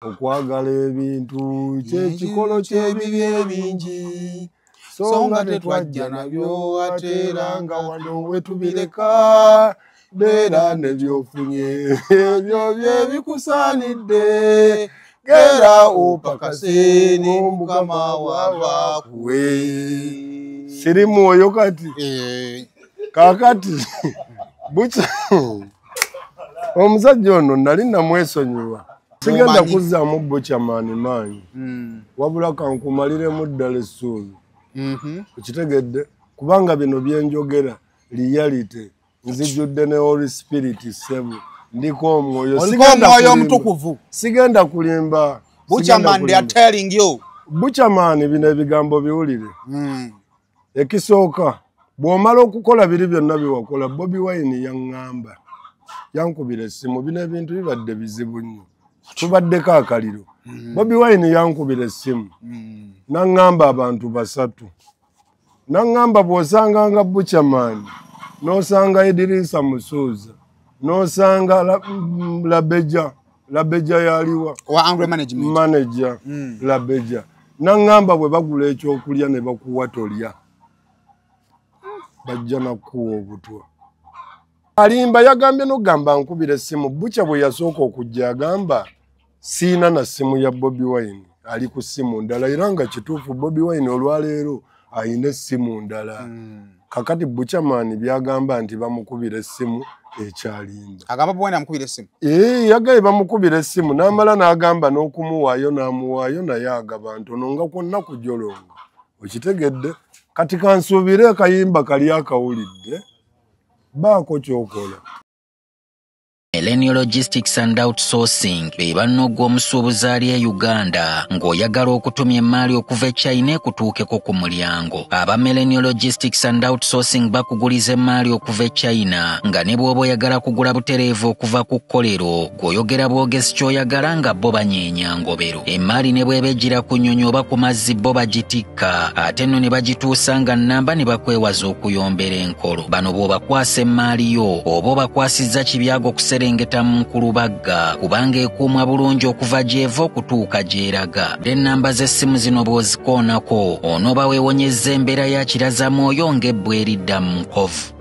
Okwagala ebintu kyekikolo ky'ebibi ebingi, so nga tetwajja nabyo, ate era nga wano we tubireka. Beera ne by'ofunye, ebyo bye bikusaanidde, gera opakase ne Mukama waba akuwe. Siri mwoyo kati. Kaakati bukya omusajja ono nali namwesonyiwa. Sigenda kuzzaamu Buchaman maanyi, wabula kankumaliremu ddala essuubi. Okitegedde? Kubanga bino byenjogera reality, nzijjudde ne Holy Spirit, ssebo, ndiko omwoyo. Oliko omwoyo omutukuvu. Sigenda kulimba. Buchaman, they are telling you. Buchaman, bino ebigambo biwulire. Ekisooka, bw'omala okukola biri byonna byewakola, Bobi Wine yaŋŋamba, yankubira essimu. Bino ebintu bibadde bizibu nnyo, tubaddeko akaliro. Bobi Wine yankubira essimu n'aŋŋamba abantu basatu, n'aŋŋamba bw'osanganga Buchaman, n'osanga Idirisa Musuuza, n'osanga Labeja. Labeja yaliwa? Wa Angry Management. Manager. Labeja n'aŋŋamba bwe bagula ekyokulya ne bakuwa tolya, bajja nakuwa obutwa. Alimba. Yagambye n'okugamba nkubira essimu. Bukya bwe yasooka okujja agamba siina na ssimu ya Bobi Wine, ali ku ssimu ndala, era nga kituufu, Bobi Wine olwaleero ayina essimu ndala. Kakati Buchaman byagamba nti bamukubira essimu, ekyalimba. Agamba Bobi Wine amukubira essimu. Ee, yagaye bamukubira essimu, n'amala n'agamba n'okumuwaayo n'amuwaayo, naye agaba ntono nga kwonna kujolonga. Okitegedde? Kati kansuubire akayimba kali akawulidde, baako kyokola. Millennial Logistics and Outsourcing be banno omusuubuzi ali e Uganda ng'oyagala okutumya emaali okuva e China ekutuukeko ku mulyango. Aba Millennial Logistics and Outsourcing bakuguliza emaali okuva e China, nga ne bw'oba oyagala kugula butereevu okuva ku kkolero, gw'oyogera bwogezi ky'oyagala nga bo banyeenya ngobero. Emaali ne bw'eba ejjira ku nnyonyi oba ku mazzi, bo bagitikka ate nno ne bagituusa nga nnamba, ne bakwewaza okuyombera enkolo. Bano bw'obakwasa emaali yo, oba obakwasizza kibyago kuserengeta mu nkulubagga, kubanga ekuumwa bulungi okuva gy'eva okutuuka gy'eraga. Ennamba z'essimu zino bw'ozikoonako, onooba weewonyezza embeera ya kirazamwoyo ng'ebbwa eridda mu nkovu.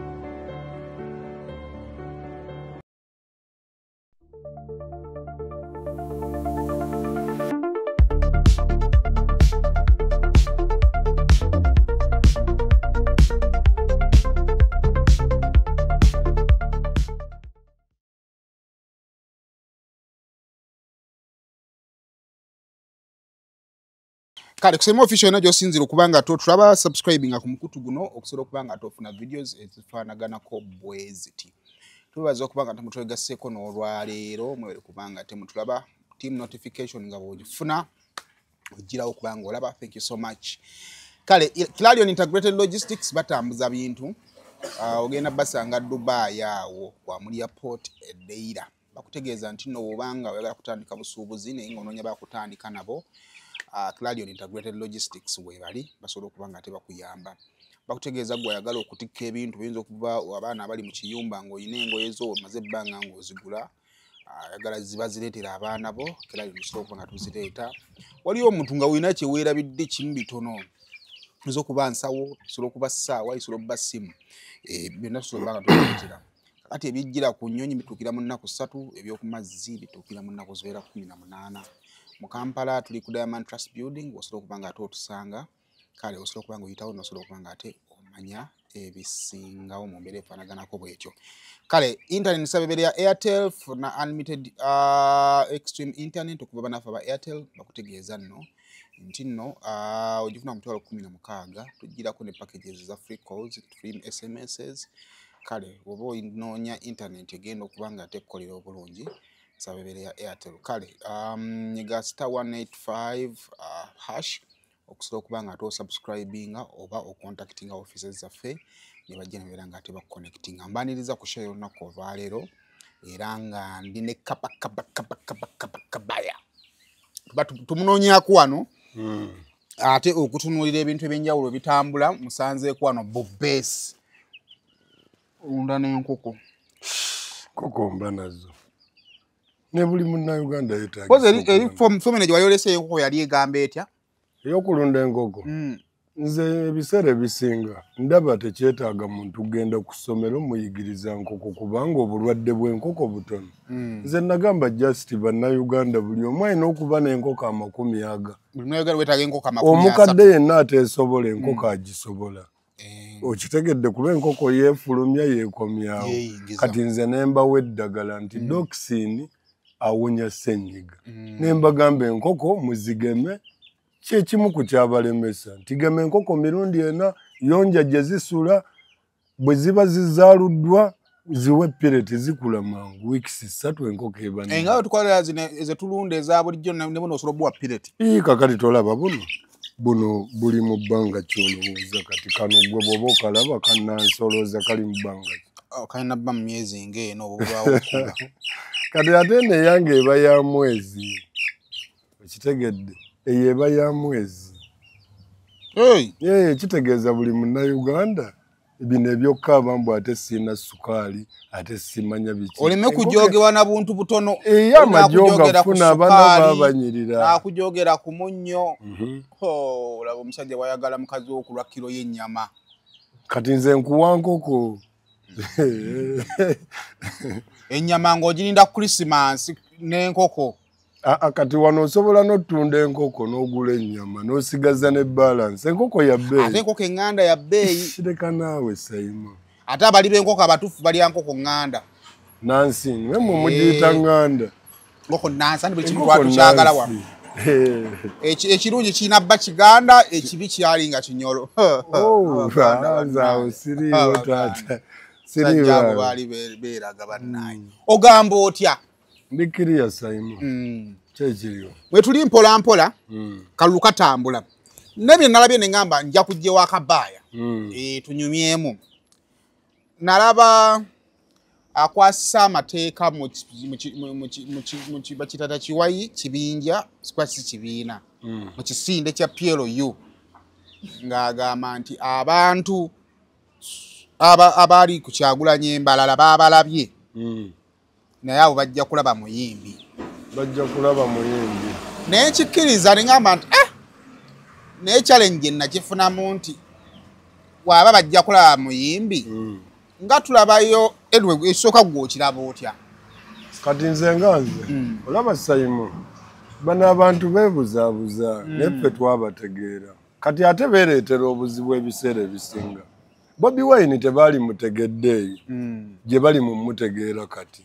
Kale kusema official ena gy'osinzira okuba nga totulaba, subscribinga ku mukutu guno okusobola okuba nga tofuna videos ezifaanaganako bwe ziti. Tubaza okuba nga temutwegasseeko n'olwaleero, mwebale kubanga temutulaba. Team notification nga bw'ogifuna ogirawo okuba nga olaba. Thank you so much. Kale Clarion Integrated Logistics batambuza bintu. Ogenda basanga Dubai awo kwa Mulia Port e Deira. Bakutegeeza nti nno bw'obanga oyagala kutandika busuubuzi naye ng'onoonya bakutandika nabo, Clarion Integrated Logistics weebali, basobola okuba nga tebakuyamba. Bakutegeeza gwe ayagala okutikka ebintu, biyinza okuba abaana abali mu kiyumba ng'olina engoye zo omaze ebbanga ng'ozigula, ayagala ziba zireetera abaana bo, Clarion osobola okuba nga tuzireeta. Waliyo omuntu nga olina kye weerabidde kimu bitono, oyinza okuba nsawo, esobola okuba ssaawa, esobola okuba ssimu, byonna tusobola okuba nga tubireetera. Kati ebijjira ku nnyonyi bituukira mu nnaku 3, eby'oku mazzi bituukira mu nnaku zibeera 18. Mu Kampala tuli ku Diamond Trust Building, osobola okuba nga ate otusanga. Kale osobola okuba nga oyitawo n'osobola okuba nga ate omanya ebisingawo mu mbeera efaanaganako bw'etyo. Kale internet nsaba ebeere ya Airtel, funa unlimited extreme internet okuva bannaffe aba Airtel. Bakutegeeza nno nti nno ogifuna mu 160,000, tugirako ne packages za free calls, free SMSs. Kale oba onoonya internet egenda okuba nga ate ekkolera obulungi, nsaba ebeere ya Airtel. Kale nyiga *185 hash okusobola okuba nga ate osubscribinga oba ocontactinga offices zaffe ne bajja ne babeera nga ate bakuconnectinga. Mbaniriza ku show y'olunaku olwaleero, era nga ndi ne Kaba Kaba Kaba Kaba Kaba Kabaya. Tuba tumunoonyaako wano. Ate okutunuulira ebintu ebyenjawulo bitambula, musanzeeko wano Bobesi olunda n'enkoko. Nkoko mba nazo. Ne buli munnayuganda yeetaaga. Eri fomene gye wali olese enkoko yali egamba etya? Ey'okulunda enkoko? Nze ebiseera ebisinga ndaba tekyetaaga muntu kugenda ku ssomero muyigiriza nkoko kubanga obulwadde bw'enkoko butono. Nze nagamba just bannayuganda buli omu alina okuba n'enkoko 40. Buli munnayuganda weetaaga enkoko 30. Omukadde yenna ateesobola enkoko agisobola. Okitegedde kuba enkoko yeefulumya yeekomyawo. Kati nze ne mbawa eddagala nti Doxin awonya ssennyiga. Ne mbagamba enkoko muzigeme kyekimu ku kyabalemesa nti gema enkoko mirundi 4, yonja gye zisula, bwe ziba zizaaluddwa ziwe pireti zikula mangu weeks 3 enkoko eba. Enga tukolera zino ezetulunda eza bulijjo ne buno osobola obuwa pireti. Kakati tolaba buno buno buli mu bbanga ky'olowooza kati kano gwe bw'oba okalaba kannansoloza kali mu bbanga ki? Kalina bba mu myezi ng'eno obulwawo okukula. Kati ate eno eyange eba ya mwezi, okitegedde, eyo eba ya mwezi. Kitegeeza buli munnayuganda bino ebyokkaaba mbu ate sirina sukaali ate simanya biki. Oleme kujogewa na buntu butono. Amajooga funa abaana babanyirira. Nakujogera ku munnyo. Olaba omusajja wayagala mukazi wo okulwa kiro y'ennyama. Kati nze nkuwa nkoko. Ennyama ng'ogirinda Christmas n'enkoko. Kati wano osobola n'otunda enkoko n'ogula ennyama n'osigaza ne balance. Enkoko ya bbeeyi. Ate enkoko eŋŋanda ya bbeeyi. Kireka naawe Saimo. Ate abali b'enkoko abatuufu balya nkoko ŋŋanda. Nansi, naye mmwe mugiyita ŋŋanda. Nkoko nansi, anti buli kimu twatukyagala wano. Ekirungi kirina bba Kiganda, ekibi kyali nga kinyolo. Nze awo siriiwo taata. Siriiwo. Abo baali beeraga bannaye. Ogamba otya? Ndikiriya Saimo. Kyekiriwo. Bwe tuli mpola mpola, kalulu katambula. Nebye nalabye ne ŋŋamba nja kujja ewa Kabaaya. Tunyumyemu. Nalaba akwasisa amateeka mu bakitata kiwayi kibinja, sikwasi kibiina. Mu kisinde kya PLU. Ng'agamba nti abantu abaali ku Kyagulanyi embalala baabalabye. Naye abo bajja kulaba muyimbi. Bajja kulaba muyimbi. Naye nkikkiriza ne ŋŋamba nti naye challenge nakifunamu nti bw'aba bajja kulaba muyimbi nga tulabayo anyway esooka ggwe okiraba otya? Kati nze nga nze olaba Saimo bano abantu beebuzaabuza naye ffe twabategeera. Kati ate beereetera obuzibu ebiseera ebisinga. Bobi Wine tebaali mutegedde eyo gye bali mu mutegeera kati.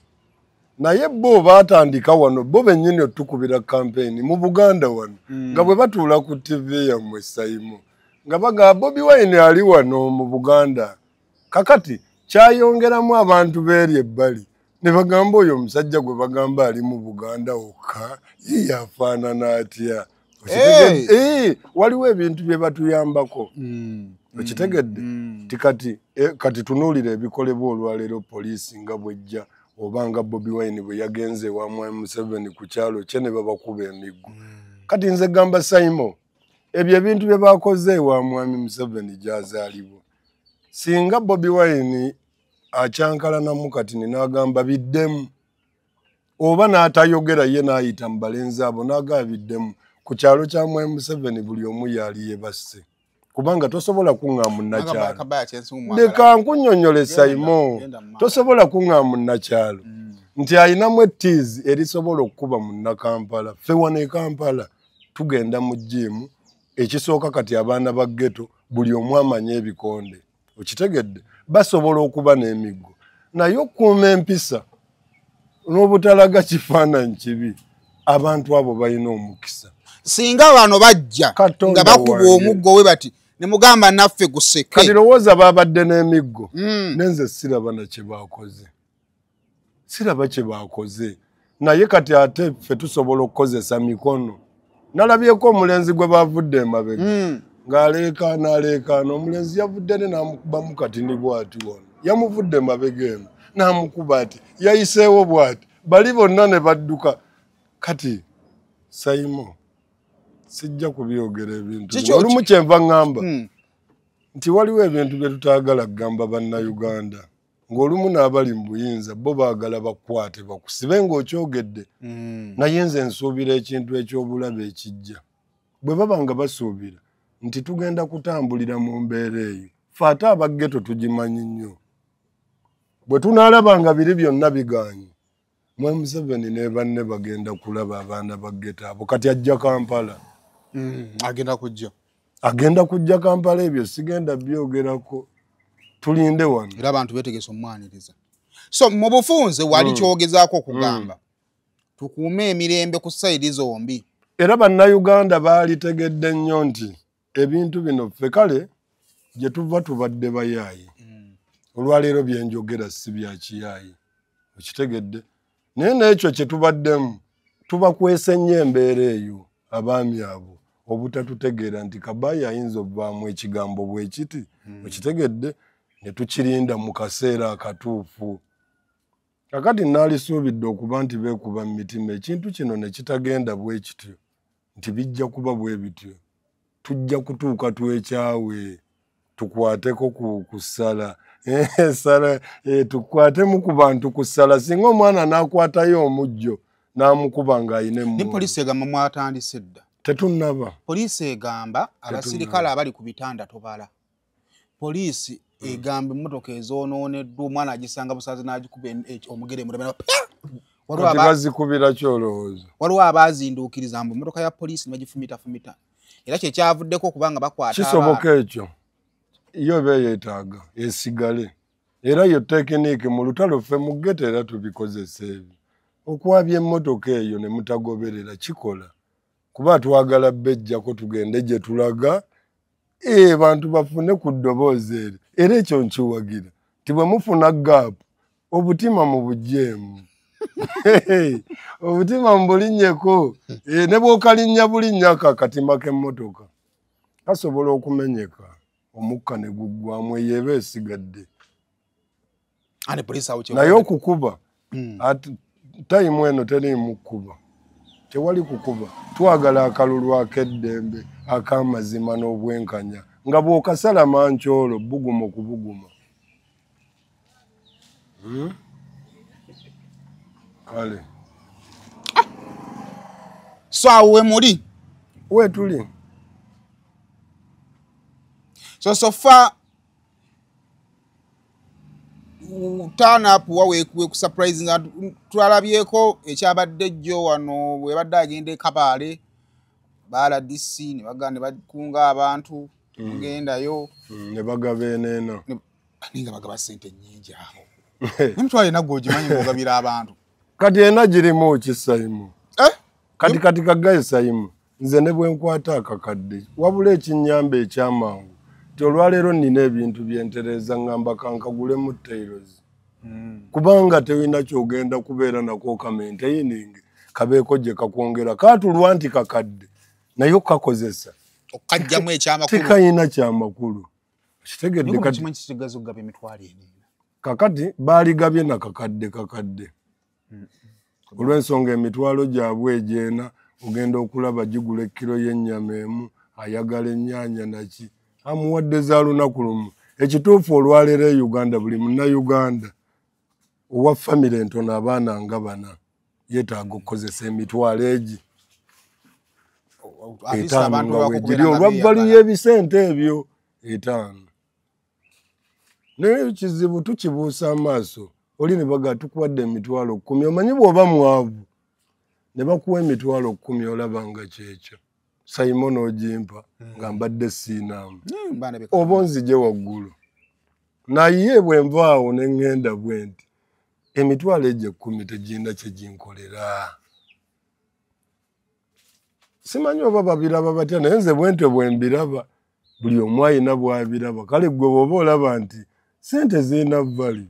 Naye bo baatandika wano bo bennyini otukubira campaign mu Buganda wano nga bwe batuula ku TV yammwe Saimo nga bagamba Bobi Wine ali wano mu Buganda. Kakati kyayongeramu abantu beeri ebbali ne bagamba oyo omusajja gwe bagamba ali mu Buganda wokka ye yafaanana atya? Waliwo ebintu bye batuyambako. Okitegedde? Ti kati tunuulira ebikolebwa olwaleero poliisi nga bw'ejja oba nga Bobi Wine bwe yagenze ewa Mwami Museveni ku kyalo kye ne babakuba emiggo. Kati nze gamba Saimo ebyo ebintu bye bakoze ewa Mwami Museveni gy'azaalibwa. Singa Bobi Wine akyankalanamu kati n'agamba biddemu oba n'atayogera ye n'ayita mu balenzi abo n'agamba biddemu ku kyalo kya Mwami Museveni buli omu yali yebasse. Kubanga tosobola kuŋŋa munnakyalo. Leka nkunnyonnyole Saimo, tosobola kuŋŋa munnakyalo nti ayinamu ettiizi erisobola okukuba munnakampala. Ffe wano e Kampala tugenda mu gym, ekisooka kati abaana ba ghetto buli omu amanye ebikonde. Okitegedde? Basobola okuba n'emiggo. Naye okukuuma empisa n'obutalaga kifaananyi kibi, abantu abo balina omukisa. Singa bano bajja nga bakuba omuggo we bati ne mugamba naffe guseke. Kati lowooza babadde n'emiggo nenze siraba na kye baakoze. Siraba kye baakoze. Naye kati ate ffe tusobola okukozesa mikono. Nalabyeko omulenzi gwe bavudde emabega ng'aleekaana aleekaana, omulenzi yavudde ne n'amukubamu katini bw'ati wano. Yamuvudde emabega eno n'amukuba ati yayiseewo bw'ati bali bonna ne badduka. Kati Saimo sijja kubyogera ebintu. Olumu kyenva ŋŋamba nti waliwo ebintu bye tutaagala kugamba bannayuganda Ng'olumu n'abali mu buyinza bo baagala bakwate bakusibe ng'okyogedde. Naye nze nsuubira ekintu eky'obulabe ekijja. Bwe baba nga basuubira nti tugenda kutambulira mu mbeera eyo, ffe ate abaggeto tugimanyi nnyo. Bwe tunaalaba nga biri byonna bigaanye, mwe Museveni ne banne bagenda kulaba abaana ba ghetto abo. Kati ajja Kampala. Agenda kujja. Agenda kujja Kampala, ebyo sigenda byogerako. Tulinde wano. Era abantu beetegese omwaniriza. So mu bufunze wali kyogezaako okugamba. Tukuume emirembe ku sayidi zombi. Era bannayuganda baalitegedde nnyo nti ebintu bino ffe kale gye tuva tubadde bayaayi. Olwaleero bye njogera si bya kiyaayi. Okitegedde? Naye n'ekyo kye tubaddemu tubakwese nnyo embeera eyo abaami abo obutatutegeera nti Kabayi ayinza okuvaamu ekigambo bwe kiti. Okitegedde? Ne tukirinda mu kaseera akatuufu. Kakati naalisuubidde okuba nti beekuba mu mitima ekintu kino ne kitagenda bwe kityo, nti bijja kuba bwe bityo. Tujja kutuuka twekyawe, tukwateko ku ssala. Essala, tukwatemu ku bantu ku ssala. Singa omwana n'akwatayo omujjo n'amukuba ng'ayina emmundu. Ne poliisi egamba mwatandise dda. Tetunnaba. Poliisi egamba abasirikale abali ku bitanda tobala. Poliisi egamba emmotoka ezoononeddwa omwana agisanga busazi n'agikuba omugere mudamira. Kati bazikubira ki olowooza? Waliwo abaazinduukiriza mbu emmotoka ya poliisi ne bagifumitafumita. Era kye kyavuddeko okubanga bakwata. Kisoboka ekyo. Yo eba yeetaaga esigale. Era yo tekiniki mu lutalo ffe mu ghetto era tubikozesa ebyo. Okwabya emmotoka eyo ne mutagoberera kikola. Kuba twagala bejjako tugende gye tulaga, bantu bafune ku ddoboozi eryo. Era ekyo nkiwagira. Nti bwe mufuna gaapu, obutima mubuggyeemu. Obutima mubulinnyeko. Ne bw'okalinnya bulinnya ako akatima k'emmotoka kasobola okumenyeka omukka ne guggwamu, eyo eba esigadde. Naye okukuba, tayimu eno teriimu kkuba. Tewali kukuba. Twagala akalulu ak'eddembe, ak'amazima n'obwenkanya. Nga bw'okasala mankyolo, buguma okubuguma. Kale. So awo we muli? We tuli. So far, turn up wa we surprising twalabyeko ekyabadde jjo wano bwe badde agenda e Kabale ba RDC ne baganda bakunga abantu mugendayo ne bagaba eneeno ninga bagaba ssente nnyingi aho. Emitwalo ena gwe ogimanyi ng'ogabira abantu. Kati ena girimu ki Sayimu? Kati kati kagaye Sayimu nze ne bwe nkwata akakadde wabula ekinnyamba ekyamangu nti olwaleero nnina ebintu byentereeza ngamba kankagulemu tailozi. Kubanga tewina ky'ogenda kubeera nako kamaintaining kabeeko gye kakwongera kaatulwa nti kakadde naye okakozesa okajjamu ekyamakulu tekayina kyamakulu. Kitegedde kati kakati baaligabye na kakadde kakadde. Olw'ensonga emitwalo gyabwe egy'ena ogenda okulaba gigula ekkiro y'ennyama emu, ayagala ennyaanya naki amuwadde za lunaku lumu. Ekituufu olwaleero e Uganda buli munnayuganda owa famire entono abaana nga bana yeetaaga okukozesa emitwalo egi etaano nga weegiri olwa valiyu y'ebisente ebyo etaano. Naye ekizibu tukibuusa amaaso oli ne baga tukuwadde emitwalo 10 omanyi bw'oba mwavu ne bakuwa emitwalo 10 olaba nga kyekyo. Simon ogimpa nga mbadde siinaamu oba onzigye waggulu. Naye bwe nvaawo ne ŋŋenda bwe nti emitwalo egyo 10 tegirina kye ginkolera. Simanyi oba babiraba batya naye nze bwe ntyo bwe mbiraba buli omu ayina bw'abiraba. Kale ggwe bw'oba olaba nti ssente zirina value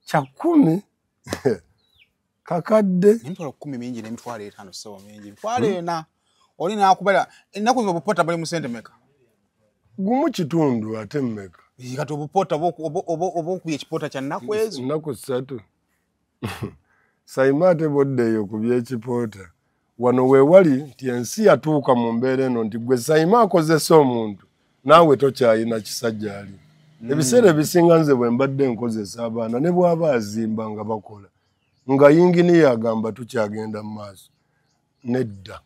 10 kakadde. Emitwalo 10 mingi n'emitwalo 5 ssebo mingi. Emitwalo 4 oli n'akubala ennaku zino obupota buli mu ssente mmeka? Gumu kitundu ate mmeka? Kati obupota oba okubye ekipota kya nnaku ezo? Nnaku 3. Saima ate boddeeyo ku by'ekipota. Wano we wali nti ensi yatuuka mu mbeera eno nti gwe Saima akozesa omuntu naawe tokyayina kisajja ali. Ebiseera ebisinga nze bwe mbadde nkozesa abaana ne bw'aba azimba nga bakola nga yinginiya agamba tukyagenda mu maaso, nedda,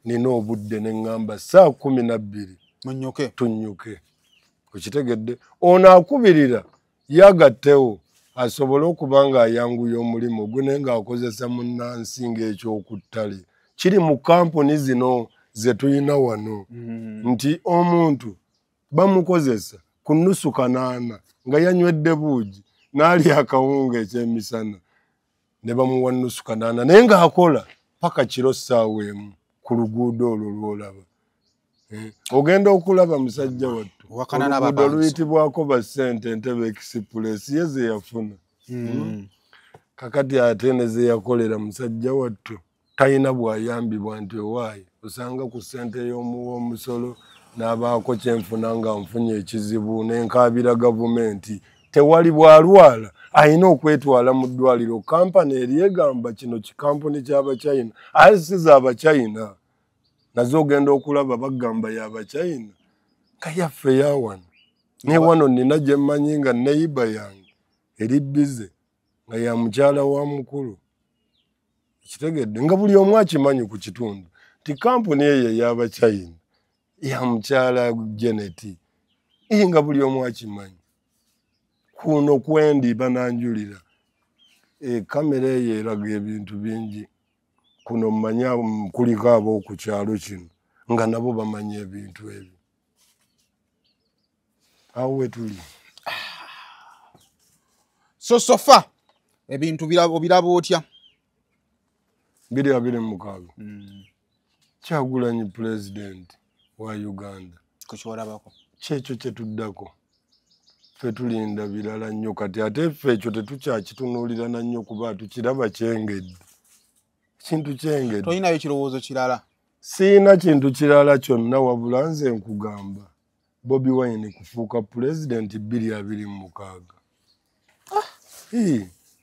nina obudde ne ŋŋamba 12:00 munnyuke, tunnyuke. Okitegedde? Ono akubirira yagattewo asobole okuba ng'ayanguya omulimu gwe naye ng'akozesa munnansi ng'ekyokuttale kiri mu kampuni zino ze tulina wano nti omuntu bamukozesa ku 8:30 nga yanywedde buugi n'alya akawunga ekyemisana ne bamuwa 8:30 naye ng'akola paka kiro 1:00 ku luguudo olwo lw'olaba. Ogenda okulaba musajja wattu oluguudo luyitibwako bassente Entebbe Express ye ze yafuna. Kakati ate ne ze yakolera musajja wattu talina bw'ayambibwa nti owaayi osanga ku ssente y'omuwa omusolo n'abaako kyenfuna nga nfunye ekizibu n'enkaabira gavumenti. Tewali bw'alwala alina okwetwala mu ddwaliro. Kampani eri egamba kino kikampuni ky'Abachina, ate si z'Abachina nazo ogenda okulaba bagamba y'Abachina nga yaffe yawano. Ne wano nina gye mmanyi nga neyiba yange eri bize nga ya mukyala wa mukulu. Kitegedde nga buli omu akimanyi ku kitundu nti kampuni eyo ey'Abachina ya mukyala Janet, nga buli omu akimanyi. Kuno kwendi bananjulira kamera eyo eraga ebintu bingi. Kuno mmanya kuliko ab'oku kyalo kino nga nabo bamanyi ebintu ebyo. Awo we tuli. So sofa ebintu obiraba otya? 2026 Kyagulanyi pulezidenti wa Uganda. Kukiwalabako kyekyo kye tuddako. Ffe tulinda birala nnyo kati ate ffe ekyo tetukyakitunuulira na nnyo kuba tukiraba kyengedde. Kintu kyengedde. Tolinayo kirowoozo kirala? Siina kintu kirala kyonna wabula nze nkugamba Bobi Wine kufuuka pulezidenti 2026.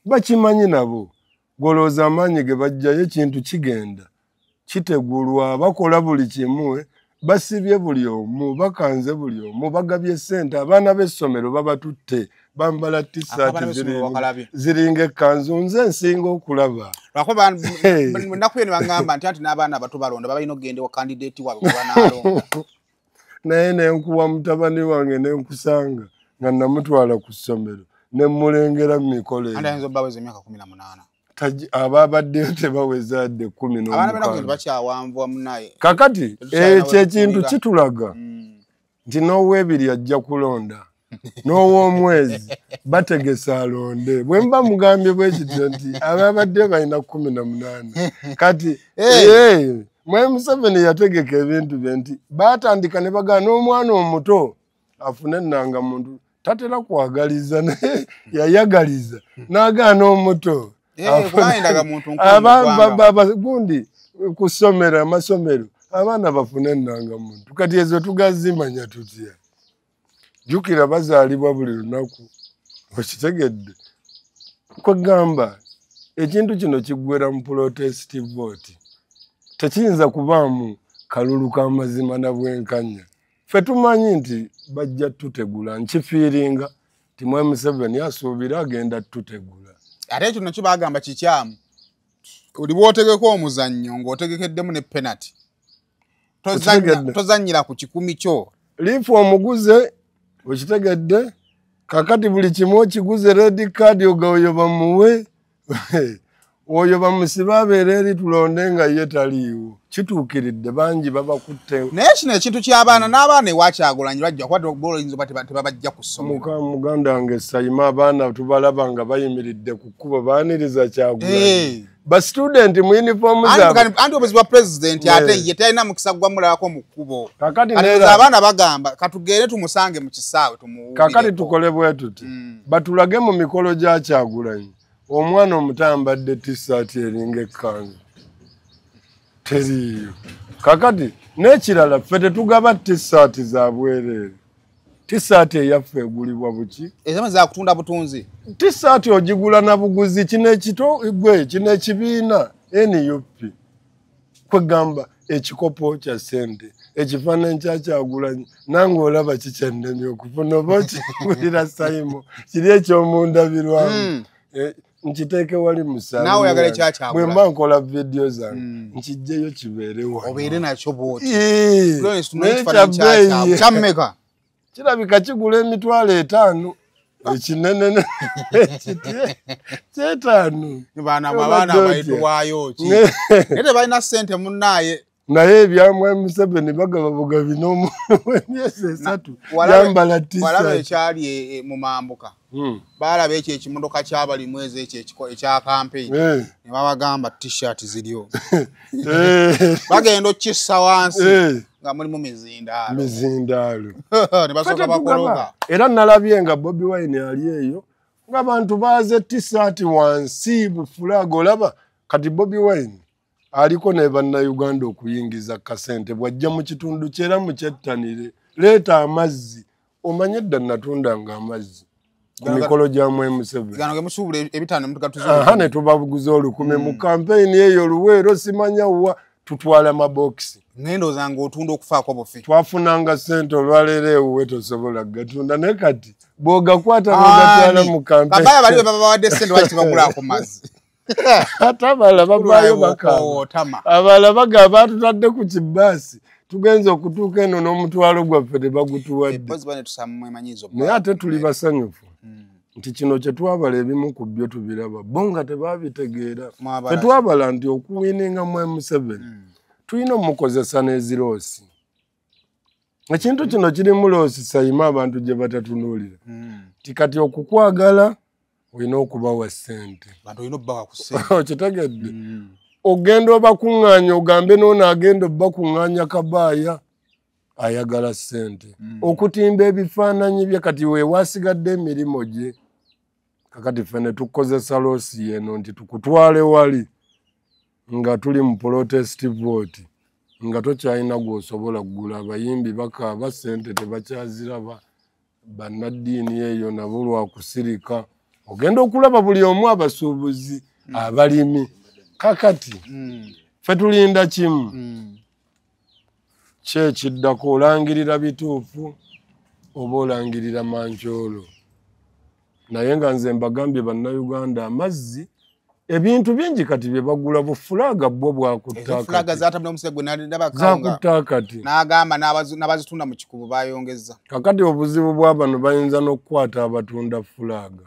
Bakimanyi nabo. Golooza amaanyi ge bajjayo ekintu kigenda kitegulwa, bakola buli kimu, basibye buli omu, bakanze buli omu, bagabye ssente, abaana b'essomero babatutte, bambala t-shirt ziringa ekkanzu. Nze nsinga okulaba. Lwakuba nnaku eno bangamba nti anti n'abaana abato balonda babalina okugenda ewa kandidate waabwe gwe banaalonda. Naye ne nkuwa mutabani wange ne nkusanga nga namutwala ku ssomero ne mmulengera mu mikolo Anti ayinza obbaweza emyaka 18. Ababaddeyo tebaweza dde 16. Abaana b'ennaku zino bakyawanvuwa munnaye. Kakati ekyo ekintu kitulaga nti n'ow'ebiri ajja kulonda n'ow'omwezi bategese alonde. Bwe mba mugambye bwe kityo nti ababaddeyo balina 18. Kati Mwami Museveni yategeka ebintu bye nti baatandika ne bagamba n'omwana omuto afune ennangamuntu tatera kwagaliza naye yayagaliza n'agaana omuto. Gundi ku ssomero amasomero abaana bafune ennangamuntu. Kati ezo tugazimanya tutya? Jjukira bazaalibwa buli lunaku, okitegedde? Kwegamba ekintu kino kiggwera mu protest vote. Tekiyinza kubaamu kalulu k'amazima na bwenkanya. Ffe tumanyi nti bajja tutegula, nkifiiringa nti Mwami Museveni asuubira agenda tutegula. Ate ekyo nakyo bagamba kikyamu. Oli bw'otegeka omuzannyo ng'otegekeddemu ne penalty. Tozannyira ku kikumi kyo. Liifu omuguze, okitegedde? Kakati buli kimu okiguze red card oyo bamuwe. Oyo bamusibe abeere eri tulonde nga ye taliiwo. Kituukiridde bangi babakutte. Naye kino ekintu ky'abaana n'abaana ewa Kyagulanyi bajja kuba oyinza oba tebabajja ku ssomero. Muganda wange Sayima abaana tubalaba nga bayimiridde ku kkubo baaniriza Kyagulanyi. Ba student mu uniform zaabwe. Anti obuzibu bwa pulezidenti ate ye talina mukisa gwa mulabako mu kkubo. Kakati abaana bagamba katugende tumusange mu kisaawe tumuwulire. Kakati tukole bwe tuti. Batulage mu mikolo gya Kyagulanyi. Omwana omuto ayambadde t-shirt eringa ekkanzu. Teriiyo. Kakati n'ekirala ffe tetugaba t-shirt za bwereere. T-shirt eyaffe egulibwa buki? Ezammwe za kutunda butunzi. T-shirt ogigula na buguzi. Kino ekito gwe kino ekibiina NUP. Kwegamba Ekikopo kya ssente, ekifaananyi kya Kyagulanyi, nange olaba kikyannemye okufuna oba okigulira Saimo kiri ekyomundabirwamu. Nkiteeke wali musaala bwe mba nkola vidiyo zange, nkijjeyo kibeere wano. Obeere nakyo bw'oti. Naye kya bbeeyi. Kirabika kigula 50,000. Ekinene kyetaano. Abaana abayitibwayo ki? Naye tebalina ssente munnaaye. Naye ebyamwa Museveni bagaba bugabi n'emyezi 3 yambala t-shirt. Walaba ekyali mu mambuka. Baalaba ekyo ekimotoka kyabali mwezi ekyo ekya campaign. Ne babagamba t-shirt ziriyo. Bagenda okukissa wansi nga mulimu mizindaalo. Mizindaalo. Ne basooka bakologa. Era nalabye nga Bobi Wine ali eyo ng'abantu baaze t-shirt wansi bufulaga olaba kati Bobi Wine aliko ne bannayuganda okuyingiza kasente bw'ajja mu kitundu kye era mukyettanire leeta amazzi. Omanye edda natundanga amazzi ku mikolo gya Museveni. Gano ge musuubula 5 mutugatuza. Ne tubabuguza 1000 mu kampeyini eyo Luweero simanya wa tutwala mabokisi. Ngendo zange otunda okufaako bufi. Twafunanga ssente olwaleero ewuwe tosobola gatunda naye kati bw'ogakwata n'ogatwala mu kampeyini. Babaya bali babawadde ssente lwaki tebagulaako mazzi? Ate abalala bavaayo bakaaba. Abalala bagamba baatutadde ku kibaasi tugenze okutuuka eno n'omutwalo gwaffe tebagutuwadde. Naye ate tuli basanyufu nti kino kye twabala ebimu ku byo tubiraba bo nga tebaabitegeera. Tetwabala nti okuwininga mu Museveni tulina omukozesa n'eziroosi. Ekintu kino kirimu loosi Sayima abantu gye batatunuulira. Nti kati okukwagala olina okubawa ssente. Okitegedde? Ogenda obakuŋŋaanya ogambe n'ono agenda obakuŋŋaanya kabaaya ayagala ssente. Okutimba ebifaananyi bye kati we wasigadde emirimu gye. Kakati ffe ne tukozesa loosi eno nti tukutwale wali nga tuli mu protest vote nga tokyalina gw'osobola kugula. Abayimbi bakaaba ssente tebakyaziraba, bannaddiini eyo nabo lwakusirika. Ogenda okulaba buli omu abasuubuzi, abalimi. Kakati ffe tulinda kimu ki ekiddako, olangirira bituufu oba olangirira mankyolo. Naye nga nze mbagambye bannayuganda amazzi ebintu bingi kati bye bagula bufulaga bwo bwakutta kati. N'agamba n'abazitunda mu kikubo bayongeza. Kakati obuzibu bwa bano bayinza n'okukwata abatunda fulaga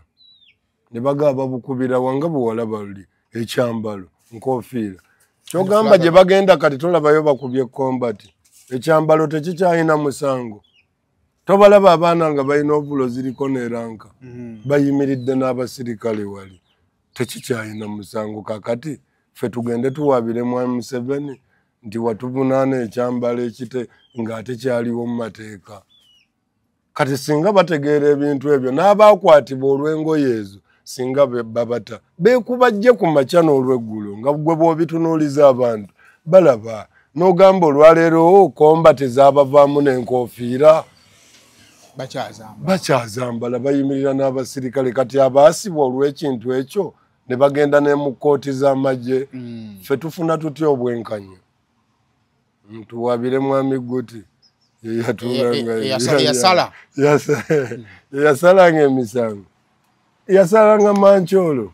ne bagaba babukubira wanga bwewalaba luli ekyambalo nkofiira kyogamba gye bagenda kati tolabayo bakubye combat. Ekyambalo tekikyalina musango. Tobalaba abaana nga balina obulo ziriko n'eranka bayimiridde n'abasirikale wali tekikyalina musango. Kakati ffe tugende tuwabire Mwami Museveni nti watuvunaana ekyambalo ekite ng'ate kyaliwo mu mateeka. Kati singa bategeera ebintu ebyo n'abaakwatibwa olw'engoye ezo singa babata beekubajje ku makya n'olweggulo nga gwe bw'obitunuuliza abantu balaba n'ogamba olwaleero komba tezaabavaamu n'enkofiira bakyazambala bayimirira n'abasirikale. Kati abaasibwa olw'ekintu ekyo ne bagenda ne mu kkooti z'amagye. Ffe tufuna tutya obwenkanya? Tuwabire Mwami Guti yeyasalanga emisango, yasalanga mankyolo.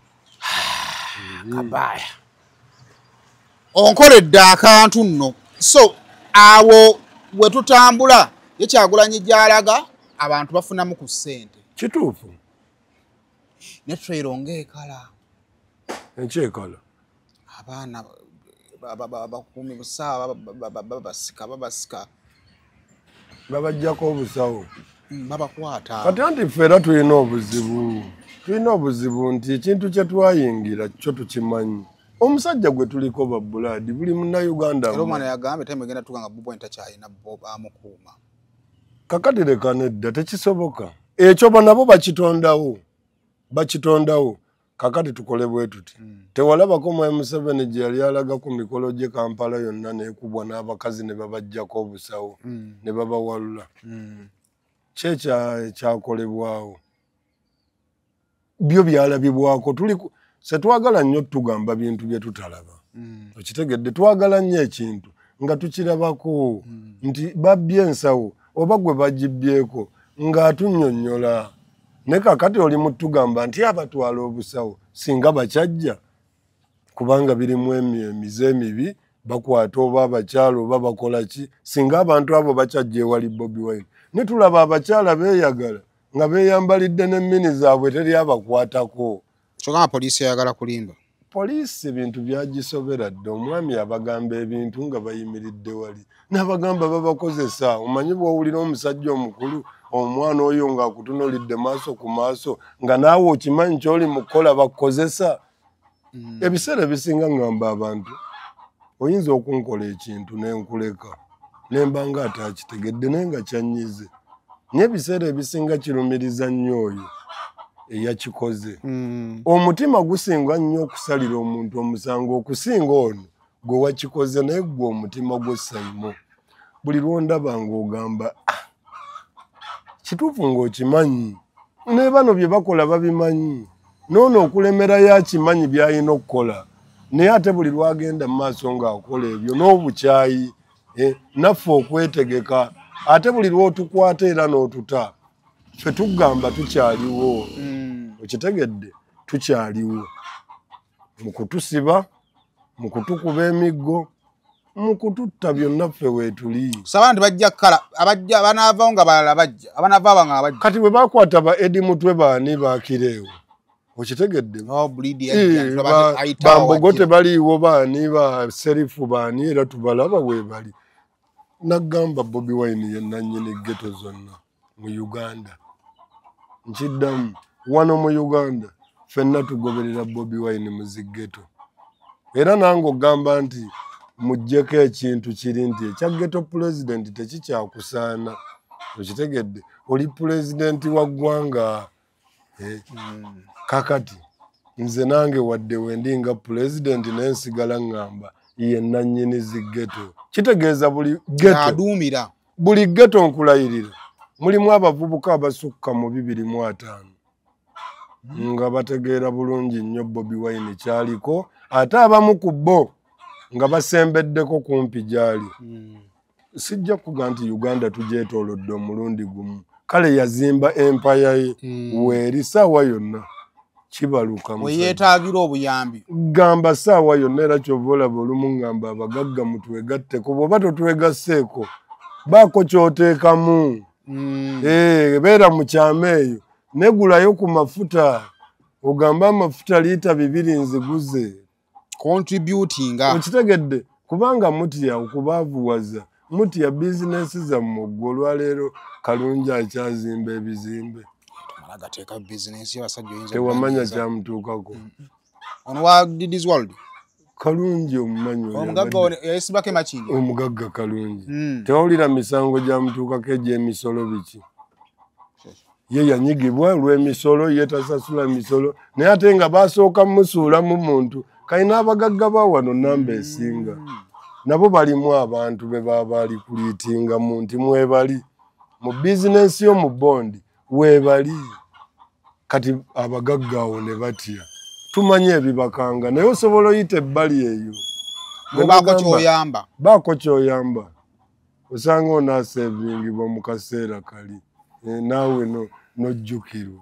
Kabaya onkoledde akantu nno. So awo we tutambula ye Kyagulanyi gy'alaga abantu bafunamu ku ssente. Kituufu. Ne trail ng'ekala. Enkyekala. Abaana bakuumi busaawa babasika. Babajjako obusawo. Babakwata. Kati anti ffe era tulina obuzibu. Tulina obuzibu nti ekintu kye twayingira kyo tukimanyi. Omusajja gwe tuliko babbulaadi buli munnayuganda. Era omwana yagambye time egenda tuuka nga Bobi Wine takyalina amukuuma. Kakati leka nedda tekisoboka. Ekyo nabo bakitondawo. Bakitondawo. Kakati tukole bwe tuti. Tewalabako Mwami Museveni gye yali alaga ku mikolo gye Kampala yonna n'ekubwa n'abakazi ne babajjako obusawo ne babawalula. Ki ekyakolebwawo? Byo byalabibwako. Tuli setwagala nnyo tugamba bintu bye tutalaba. Okitegedde? Twagala nnyo ekintu. nga tukirabako nti babbye ensawo oba gwe bagibbyeko ng'atunnyonnyola. Ne kakati oli mutugamba nti abatwala obusawo singa bakyajja kubanga birimu emize emibi, bakwata oba abakyala oba bakola ki, singa abantu abo bakyajja ewali Bobi Wine. Ne tulaba abakyala beeyagala nga beeyambalidde n'emmini zaabwe teri abakwatako. Kyokka poliisi eyagala kulimba. Poliisi ebintu byagisobera dda. Omwami abagamba ebintu nga bayimiridde wali, n'abagamba babakozesa. Omanyi bw'owulira omusajja omukulu omwana oyo ng'akutunuulidde maaso ku maaso nga naawe okimanyi ky'oli mu kukola bakukozesa. Ebiseera ebisinga ngamba abantu oyinza okunkola ekintu ne nkuleka ne mba nga ataakitegedde naye nga kyannyize. Naye ebiseera ebisinga kirumiriza nnyo oyo eyakikoze. Omutima gusinga nnyo okusalira omuntu omusango okusinga ono gwe wakikoze, naye gwe omutima gwo Saimo. Buli lw'ondaba ng'ogamba ah, kituufu ng'okimanyi, ne bano bye bakola babimanyi, n'ono okulemerayo akimanyi by'alina okukola, naye ate buli lw'agenda mu maaso ng'akola ebyo n'obukyayi, naffe okwetegeka. Ate buli lw'otukwata era n'otuta, ffe tugamba tukyaliwo. Okitegedde, tukyaliwo mu kutusiba, mu kutukuba emiggo, mu kututta, byonna ffe weetuli. Saba nti bajja kukala abajja banaavaawo nga balala bajja, abanaavaawo nga bajja. Kati bwe bakwata ba Eddie Mutwe baani bakireewo, okitegedde? Oh, bambogo tebaliiwo, baani ba Serifu baani, era tubalaba weebali. Nagamba Bobi Wine ye nannyini ghetto zonna mu Uganda. Nkiddamu, wano mu Uganda ffenna tugoberera Bobi Wine mu zi ghetto. Era nange ogamba nti muggyeko ekintu kiri nti ekya ghetto president tekikyakusaana. Okitegedde, oli pulezidenti wa ggwanga. Kakati nze nange wadde wendi nga pulezidenti naye nsigala ŋŋamba ye nannyini zi ghetto. Kitegeeza buli ghetto aduumira, buli ghetto nkulayirira mulimu abavubuka abasukka mu 250 nga bategeera bulungi nnyo Bobi Wine kyaliko, ate abamu ku bo nga basembeddeko kumpi gy'ali. Sijja kuga nti Uganda tugyetoolodde omulundi gumu, kale yazimba empire ye weeri saawa yonna kibaluka. Weyeetaagira obuyambi. Gamba saawa yonna. Era kyova olaba olumu ngamba abagagga mutwegatteko, bw'oba totwegasseeko baako ky'oteekamu. Beera mu kyama eyo negulayo ku mafuta, ogambe amafuta liita 2 nziguze. Contributinga. Okitegedde, kubanga mutya okubaavuwaza, mutya bizinesi zammwe. Ggwe olwaleero Kalungi akyazimba ebizimbe. Agateeka bizinesi abasajja oyinza Tewamanya kyamutuukako. Ono wa Diddy's World. Kalungi omumanyi? Omugagga yayesibako emakindi. Omugagga Kalungi. Tewawulira misango gyamutuukako egy'emisolo biki? Ye yanyigibwa olw'emisolo, ye tasasula misolo, naye ate nga basooka mumusuulamu muntu. Kalina abagagga ba wano namba esinga nabo balimu abantu be baba bali kuliitingamu nti mwebali mu bizinensi yo mu bondi weebali. Kati abagagga awo ne batya, tumanye ebibakanga, naye osobola oyita ebbali eyo. Obaako kyoyamba. Baako kyoyamba, osanga onaasevingibwa mu kaseera kali, naawe nojjukirwa.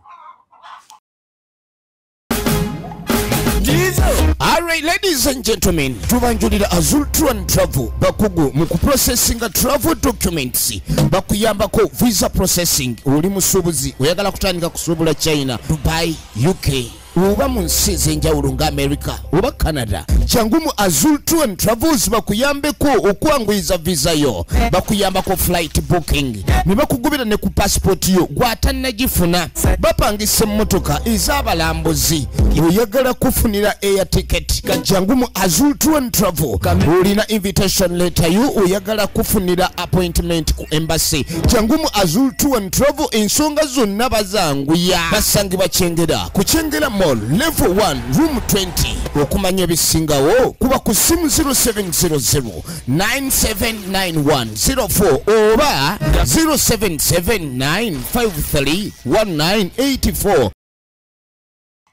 Alright, ladies and gentlemen, tubanjulira Azul Tour and Travel, bakugu mu kuprocessinga travel documents, bakuyambako visa processing. Oli musuubuzi oyagala kutandika kusuubula China, Dubai, UK oba mu nsi ez'enjawulo nga America oba Canada, jangu mu Azul Tour and Travels bakuyambeko okwanguyiza visa yo. Bakuyambako flight booking ne bakugubira ne ku passport yo gwatannagifuna. Bapangisa emmotoka ez'abalambuzi, oyagala kufunira air ticket, jangu mu Azul Tour and Travel. Olina invitation letter yo, oyagala kufunira appointment ku embassy, jangu mu Azul Tour and Travel. Ensonga zonna bazanguya. Basangibwa Kyengera, ku Kyengera Mall, level 1, room 20. Okumanya ebisingawo kuba ku simu 0700 979104 oba 0779531984.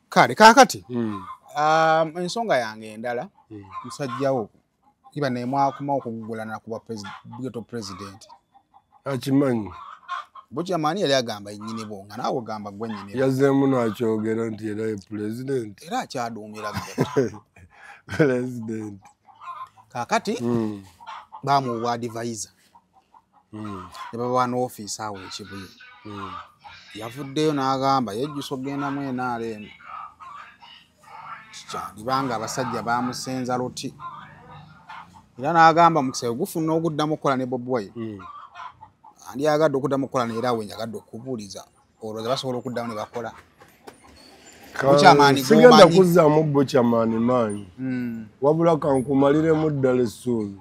Kale kaakati, ensonga yange endala, musajjawo Iba ne mwakoma okugulana kuba president. Akimanyi. Buchaman yali agamba nnyini bo nga naawe ogamba gwe nnyini. Yazzeemu n'akyogera nti era ye president. Era akyaduumira gwe. President. Kaakati bamuwa advisor. Ne babawa n'ofiisi awo e Kibuye. Yavuddeyo n'agamba yejjusa okugenda mu NRM. Kyandibanga abasajja bamusenza luti. Era n'agamba mukisa gufuna oguddamu okukola ne Bobi Wine. Andi yagadde okuddamu okukola n'era we njagadde okubuuliza olowooza basobola okuddamu ne bakola. Sigenda kuzzaamu Buchaman maanyi. Wabula kankumaliremu ddala essuubi.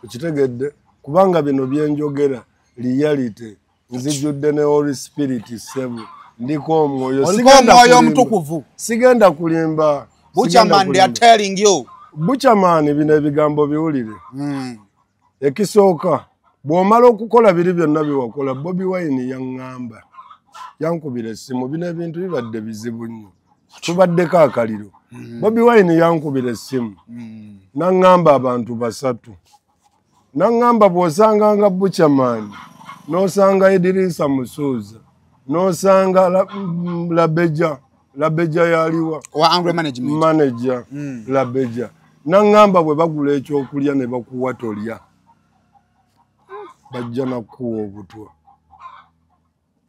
Okitegedde kubanga bino bye njogera reality nzijjudde ne Holy Spirit ssebo. Ndiko omwoyo. Omwoyo omutukuvu. Sigenda kulimba. Buchaman, they are telling you. Buchaman bino ebigambo biwulire. Ekisooka bw'omala okukola biri byonna bye wakola, Bobi Wine yaŋŋamba yankubira essimu, bino ebintu bibadde bizibu nnyo, tubaddeko akaliro. Bobi Wine yankubira essimu n'aŋŋamba abantu basatu, n'aŋŋamba bw'osanganga Buchaman, n'osanga Idirisa Musuuza, n'osanga Labeja, Labeja yaliwa wa Angry Management manager Labeja, n'aŋŋamba bwe bagula ekyokulya ne bakuwa tolya, bajja nakuwa obutwa.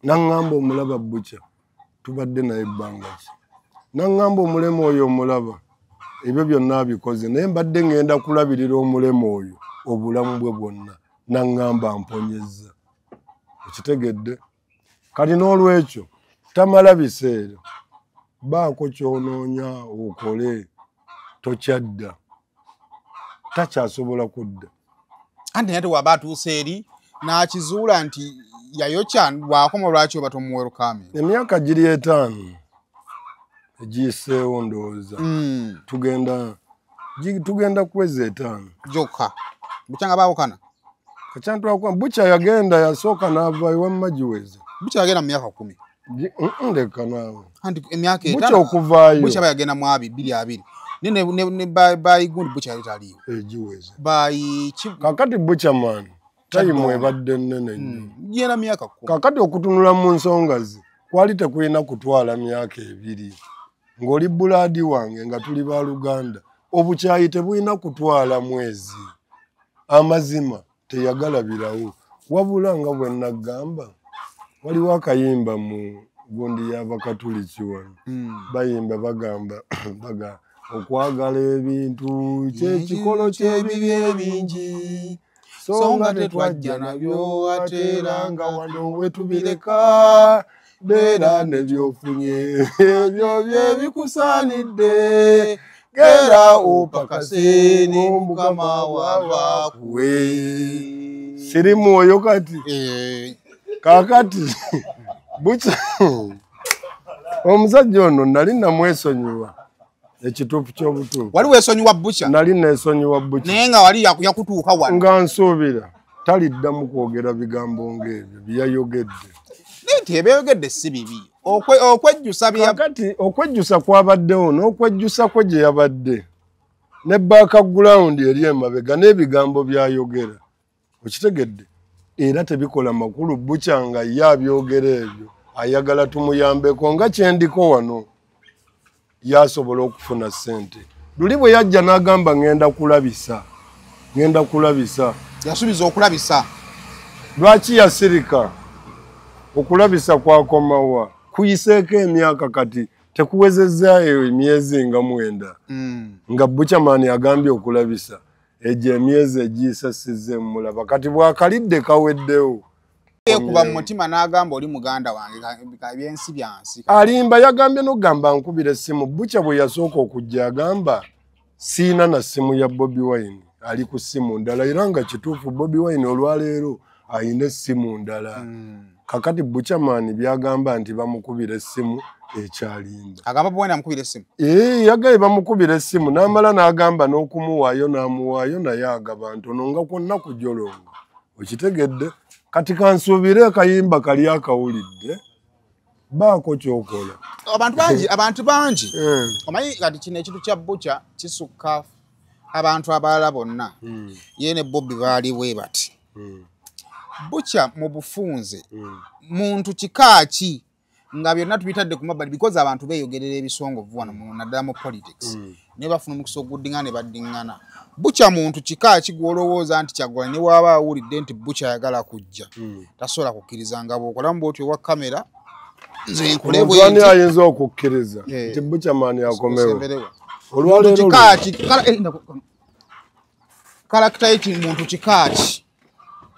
N'aŋŋamba omulaba Bucha tubadde naye ebbanga ki, n'aŋŋamba omulema oyo omulaba ebyo byonna abikoze, naye mbadde ŋŋenda kulabirira omulema oyo obulamu bwe bwonna, n'aŋŋamba mponyezza. Okitegedde? Kati n'olwekyo tamala biseera, baako ky'onoonya okole, tokyadda, takyasobola kudda. Anti naye tewaba atuuse eri n'akizuula nti yayokya bw'akoma lwaki oba tomuwerukaami. Emyaka giri 5 egiyiseewo ndowooza tugenda kuweza 5 gyokka bukyanga baawukana. Bucha yagenda yasooka n'ava ewamma giweze. Bucha yagenda mu myaka 10. Ndeka naawe. Anti emyaka 5 Bucha okuvaayo. Bucha yagenda mu 2020. Ne bayigundi Bucha yali taliiwo. Egiweze. Kaakati Buchaman tayimu ebadde nnene nnyo. Genda myaka 10. Kaakati okutunula mu nsonga ze kwali tekulina kutwala myaka 2. Ng'oli bulaadi wange nga tuli baluganda, obukyayi tebulina kutwala mwezi. Amazima teyagalabirawo. Wabula nga bwe nagamba waliwo akayimba mu gundi y'Abakatuliki wano. Bayimba bagamba baga okwagala ebintu ky'ekikolo ky'ebibi ebingi, so nga tetwajja nabyo ate era nga wano we tubireka, beera ne by'ofunye ebyo bye bikusaanidde, gera opakase ne Mukama waba akuwe. Siri mwoyo kati. Kaakati Bucha omusajja ono nali namwesonyiwa ekituufu ky'obutuufu. Wali weesonyiwa Bucha? Nali neesonyiwa Bucha. Naye nga wali yakutuuka wano. Nga nsuubira taliddamu kwogera bigambo ng'ebyo bye yayogedde. Naye nti ebyayogedde si bibi. Okwejjusa Kaakati okwejjusa kwabaddewo n'okwejjusa kwe gye yabadde ne background eri emabega n'ebigambo by'ayogera. Okitegedde? Era tebikola makulu. Bucha nga ye abyogera ebyo ayagala tumuyambeko nga kyendiko wano yasobola okufuna ssente. Luli bwe yajja n'agamba ŋŋenda kulabisa, ŋŋenda kulabisa. Yasuubiza okulabisa. Lwaki yasirika? Okulabisa kwakomawa? Kuyiseeko emyaka kati tekuwezezaayo emyezi nga 9. Nga Buchaman agambye okulabisa egyo emyezi egiyisa sizze mmulaba. Kati bw'akalidde kaweddewo. Yekuba mu mutima n'agamba oli muganda wange ebyensi byansi. Alimba yagambye n'okugamba nkubira essimu. Bucha bwe yasooka okujja agamba siina na ssimu ya Bobi Wine, ali ku ssimu ndala, era nga kituufu Bobi Wine olwaleero ayina essimu ndala. Kakati Buchaman byagamba nti bamukubira essimu ekyalimba. Agamba Bobi Wine amukubira essimu? Yagaye bamukubira essimu n'amala n'agamba n'okumuwaayo n'amuwaayo naye agaba ntono nga kwonna kujolonga. Okitegedde? Kati kansuubire akayimba kali akawulidde baako ky'okola. Abantu bangi omanyi kati kino ekintu kya Bucha kisukka. Abantu abalala bonna ye ne Bobi baali bwe bati. Butcher mu bufunze muntu kika ki nga byonna tubitadde ku mabbali, because abantu beeyogerera ebisongovu wano naddala mu politics, ne bafuna omukisa oguddingana ne baddiŋŋana. Butcher muntu kika ki gw'olowooza nti Kyagulanyi ne bw'aba awulidde nti Butcher ayagala kujja tasobola kukkiriza nga bw'okolamu bw'otyo owa kamera nze nkole Omuntu ani ayinza okukkiriza nti Butcherman akomewo? Olwaleero character ye muntu kika ki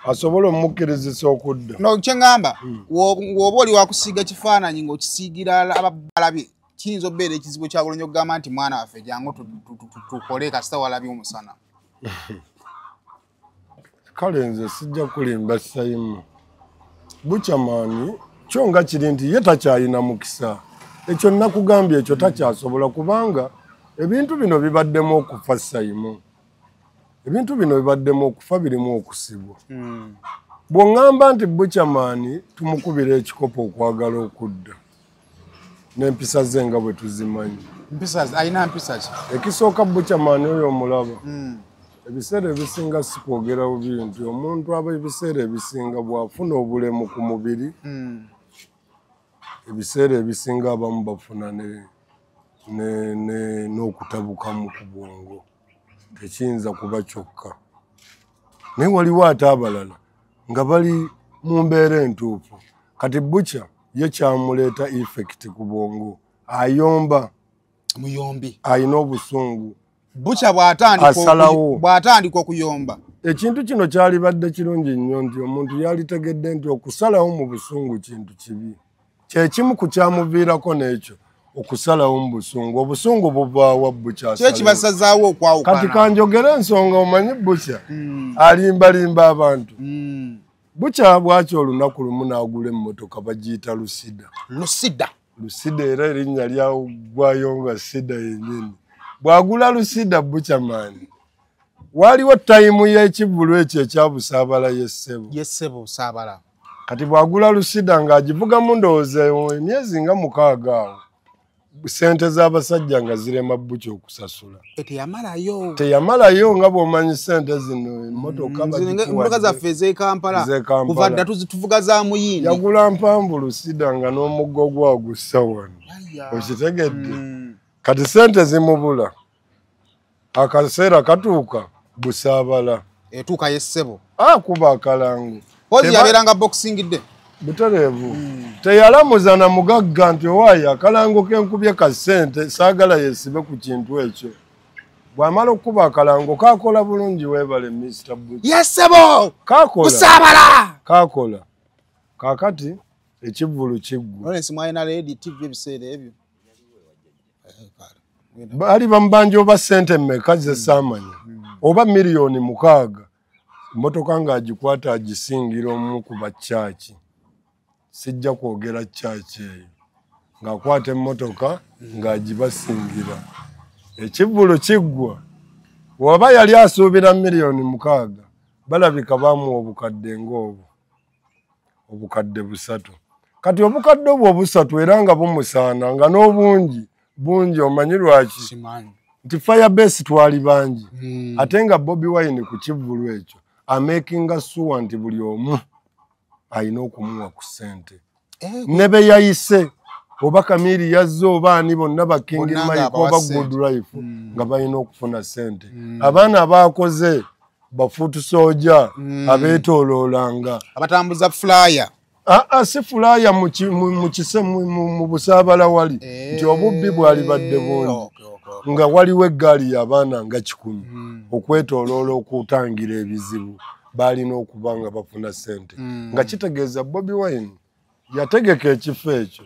asobola omukkirizisa okudda? No, kye ŋŋamba, w'oba oli wakusiiga kifaananyi ng'okisiigira abalabye, kiyinza okubeera ekizibu. Kyagulanyi okugamba nti mwana waffe jangu tukole kasita walabye omusana. Kale nze sijja kulimba Sayimu, Butcherman kyo nga kiri nti ye takyalina mukisa. Ekyo nakugambye, ekyo takyasobola, kubanga ebintu bino bibaddemu okufa. Sayimu, ebintu bino bibaddemu okufa, birimu okusibwa. Bw'oŋŋamba nti Butcherman tumukubira ekikopo okwagala okudda n'empisa ze nga bwe tuzimanyi. Alina mpisa ki? Ekisooka, Butcherman oyo omulaba, ebiseera ebisinga si kwogera bubi nti omuntu aba ebiseera ebisinga bw'afuna obulemu ku mubiri, ebiseera ebisinga abamu bafuna n'okutabukamu ku bwongo. Tekiyinza kuba kyokka, naye waliwo ate abalala nga bali mu mbeera entuufu. Kati Butcher ye kyamuleeta effect ku bwongo, ayomba. Muyombi. Ayina obusungu. Butcher Asalawo. bw'atandika okuyomba. Ekintu kino kyalibadde kirungi nnyo nti omuntu yalitegedde nti okusalawo mu busungu kintu kibi. Kyekimu ku kyamuviirako n'ekyo okusalawo mu busungu. Obusungu buvaawa? Butcher Ki ekibasazaawo kati okwawukana? Kanjogere ensonga. Omanyi Butcher alimbalimba abantu. Butcher bwaki olunaku lumu n'agula emmotoka bagiyita Lusida. Lusida. Lusida, era erinnya lyagwayo nga Sida yennyini. Bw'agula Lusida, Butcherman, waaliwo time y'ekivvulu ekyo ekyabusaabala yessebo. Yessebo Saabala. Kati bw'agula Lusida ng'agivugamu ndowooza emyezi nga 6 awo, sente z'abasajja nga zirema Butcher okusasula. Teyamalayo. Teyamalayo, nga bw'omanyi sente zino emmotoka Emmotoka zaffe ez'e Kampala. Ez'e Kampala. Kuva dda tuvuga za Muyindi. Yagula mpanvu Lusida nga n'omuggo gwagussa wano. Okitegedde? Kati sente zimubula, akaseera katuuka busaabala Etuuka yessebo. Akuba akalango. Pozi yabeeranga Boxing Day. Butereevu. Teyalamuza na mugagga nti owaaye akalango kenkubye ka ssente saagala yeesibe ku kintu ekyo. Bw'amala okukuba akalango kakola bulungi, weebale Mr. Butcher. Yessebo. Kakola. Busaabala. Kakola. Kaakati ekivvulu kiggwa. Lawrence mwalina Lady TV ebiseera ebyo? Baali bamubanja oba ssente mmeka ze saamanya, oba miliyoni 6. Emmotoka ng'agikwata agisingira omu ku bakyaki, sijja kwogera kyaki eyo, ng'akwata emmotoka ng'agibasingira. Ekivvulu kiggwa, waba yali asuubira miliyoni 6, balabika bamuwa obukadde ng'obwo obukadde 3. Kati obukadde obwo obusatu era nga bumusaana nga n'obungi bungi. Omanyi lwaki? Simanyi. Nti Firebase twali bangi, ate nga Bobi Wine ku kivvulu ekyo amakinga sure nti buli omu alina okumuwa ku ssente, ne be yayise oba Kamiri yazze oba ani, bonna ba King Bonna nga Mike abawa oba ssente. Good Life, nga balina okufuna ssente. Abaana abakoze ba foot soldier abeetooloolanga Abatambuza flyer. Aa, si flyer mu busaabala wali nti obubbi bwali badde bungi. Nga waliwo eggaali y'abaana nga 100 okwetooloola okutangira ebizibu, baalina okuba nga bafuna ssente. Nga kitegeeza Bobi Wine yategeka ekifo ekyo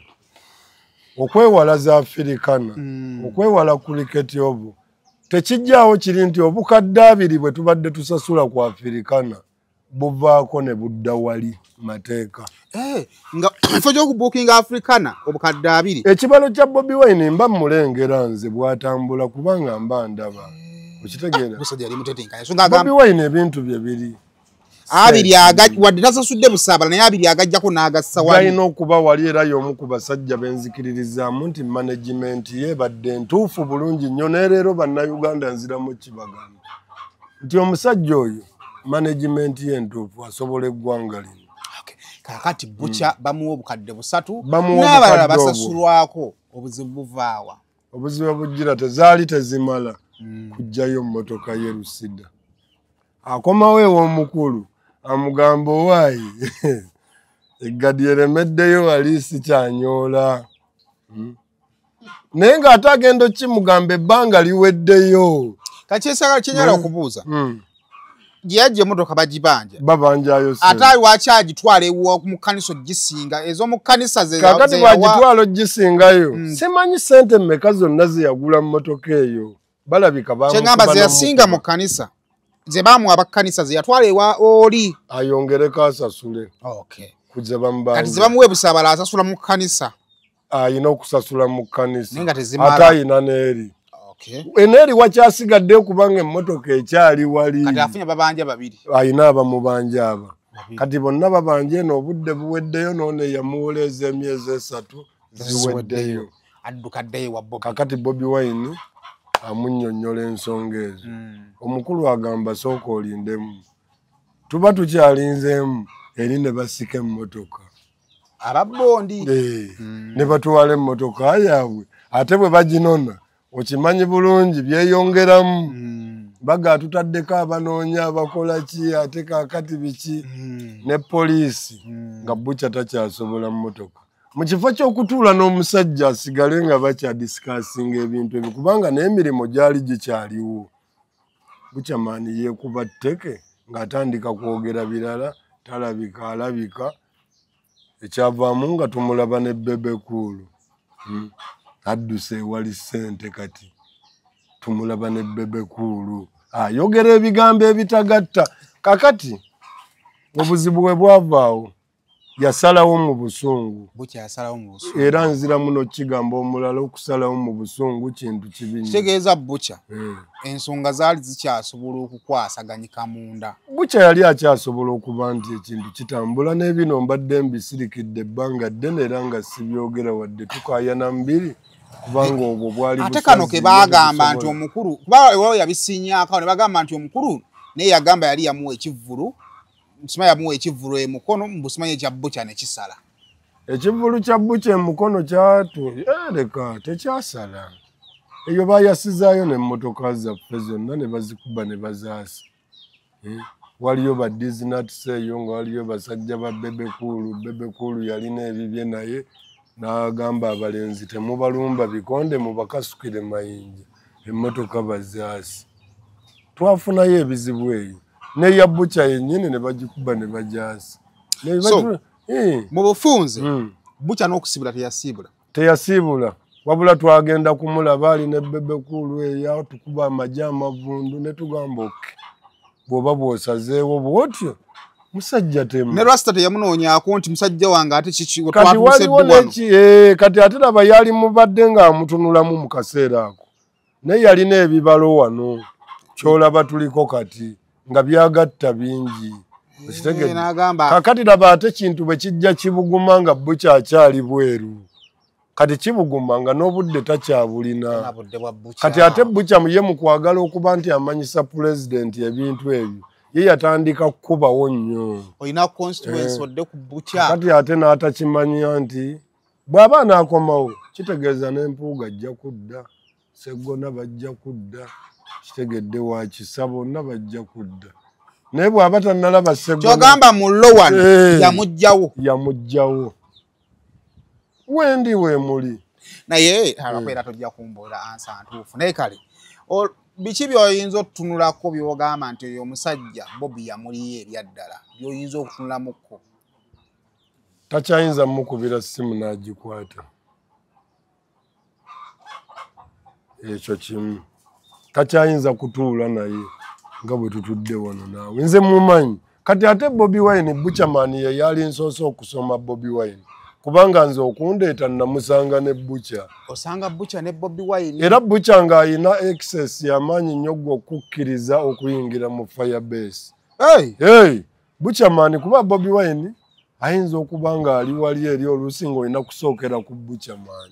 okwewala za Africana, okwewala Cricket Oval. Tekijjaawo kiri nti obukadde 20 bwe tubadde tusasula ku Africana buvaako ne budda wali mateeka. Eh, nga kifo ky'okubuukinga Africana obukadde 20. Ekibalo kya Bobi Wine mba mulengera nze bw'atambula, kubanga mba ndaba, okitegeera? Musajja yali mutetenkanya so nga Bobi agamba Wine ebintu bye biri Abiri wadde tasasudde Busaabala, naye abiri agajjako n'agassa wali. Galina okuba wali, era y'omu ku basajja benzikiririzaamu nti management ye badde ntuufu bulungi nnyo. Ne leero Bannayuganda nziramu kibagamba nti omusajja oyo management ye ntuufu, asobola eggwanga lino. Kaakati Bukya bamuwa obukadde 3, n'abalala basasulwako. Obuzibu buvaawa? Obuzibu bujjira tezaali tezimala kujjayo mmotoka ye Rusida. Akomawo ew'omukulu amugamba, owaayi, eggadi eremeddeyo wali sikyanyoola. Naye ng'ate agenda okimugamba ebbanga liweddeyo. Kakyesagala kyenyala okubuuza, gye yajja emmotoka bagibanja, babanjayo, ate lwaki agitwala mu kkanisa ogisinga ez'omu kkanisa? Kaakati bw'agitwala ogisingayo, simanyi ssente mmeka zonna ze yagula mmotoka eyo, balabika. Kyengamba ze yasinga mu kkanisa, ze baamuwa abakkanisa, ze yatwala ewa oli. Ayongereko asasule kuze bamubanja. Kati ze bamuwa Ebusaabala asasula mu kkanisa. Ayina okusasula mu kkanisa, ate ayina n'eri eneeri wakyasigadde kubanga emmotoka ekyali wali. Kati afunye babanja babiri. Ayina abamubanja aba kati bonna babanja eno, obudde buweddeyo, noono eyamuwoleeza emyezi 3 ziweddeyo. Adduka ddeyo wa Bobi. Kakati Bobi Wine amunnyonnyola ensonga ezo. Omukulu agamba, sooka olindemu. Tuba tukyalinzeemu eri ne basika emmotoka. Ababondi. Ne batwala emmotoka yaabwe, ate bwe baginona, okimanyi bulungi byeyongeramu. Baga tutaddeko abanoonya, abakola ki, ate kaakati biki ne poliisi, nga Bukya takyasobola mmotoka. Mu kifo ky'okutuula n'omusajja asigale nga bakyadiscussinga ebintu ebyo, kubanga n'emirimu gyali gikyaliwo, Bukyamaani yeekuba tteke ng'atandika kwogera birala, talabika alabika. Ekyavaamu nga tumulaba ne Bebe Cool adduse ewali ssente. Kati tumulaba ne Bebe Cool ayogera ebigambo ebitagatta. Kakati obuzibu bwe bwavaawo, yasalawo mu busungu. Era nzira muno kigamba omulala, okusalawo mu busungu kintu kibi. Kitegeeza Bukya ensonga zaali zikyasobola okukwasaganyika munda. Bukya yali akyasobola okuba nti ekintu kitambula, n'ebino mbadde mbisirikidde ebbanga ddene era nga sibyogera wadde tukaayana mbiri, kubanga obwo bwali. Ate kano ke baagamba nti omukulu, kuba ewawo yabisinyaako ne bagamba nti omukulu naye yagamba yali yamuwa ekivvulu, nsima yamuwa ekivvulu emukono, mbusimanyi ekya Bukya ne kisala. Ekivvulu kya Bukya emukono kyatu leka tekyasala. Eyo bayasizaayo n'emmotoka zaffe zonna ne bazikuba ne bazaasa. Waliyo ba Disnats eyo, nga waliyo basajja ba Bebe Cool. Bebe Cool yalina ebibye, naye n'agamba abalenzi, temubalumba bikonde, mubakasukire mayinja, emmotoka bazaasi. Twafunayo ebizibu eyo, neya Bukya yennyini ne bagikuba ne bajaasa. So mu bufunze, Bukya n'okusibula teyasiibula. Teyasiibula, wabula twagenda kumulaba ali ne Bebe Cool eyo, tukuba amagye amavundu ne tugamba, okay, bw'oba bw'osazeewo bw'otyo, musajja temu. Ne Rasta teyamunoonyaako nti musajja wange ate kiki? Kati waliwo neki, kati ate laba yali mubadde ng'amutunulamu mu kaseera ako, naye yalina ebibalo wano kyolaba tuliko kati nga byagatta bingi. Kakati laba ate kintu bwe kijja kibuguma nga Bukya akyali bweru. Kati kibuguma nga n'obudde takyabulina. Kati ate Bukya ye mu kwagala okuba nti amanyisa pulezidenti ebintu ebyo, ye yatandika kukubawo nnyo. Olina constituency odde ku Bukya. Kati ate n'atakimanya nti bw'aba anaakomawo kitegeeza n'empuuga ajja kudda, Seggona bajja kudda, kitegedde wakisa bonna bajja kudda. Naye bw'aba tannalaba Seggona, kyogamba mu lowan yamuggyawo. Yamuggyawo. Wendi weemuli. Naye abakwera tojja kumbuula ansa ntuufu, naye kale biki by'oyinza okutunulako by'ogamba nti oyo omusajja Bobi yamuliyo ebyaddala, by'oyinza okutunulamukko? Takyayinza mukubira ssimu n'agikwata, ekyo kimu. Takyayinza kutuula naye nga bwe tutudde wano naawe, nze mumanyi. Kati ate Bobi Wine, Buchaman ye yali nsoose okusoma Bobi Wine, kubanga nze okundeeta namusanga ne Bukya. Osanga Bukya ne Bobi Wine. Era Bukya ng'ayina access y'amaanyi nnyo gwe okukkiriza okuyingira mu Firebase. Hey! Hey! Buchaman kuba Bobi Wine ayinza okuba nga ali wali eri oluusi ng'olina kusookera ku Buchaman.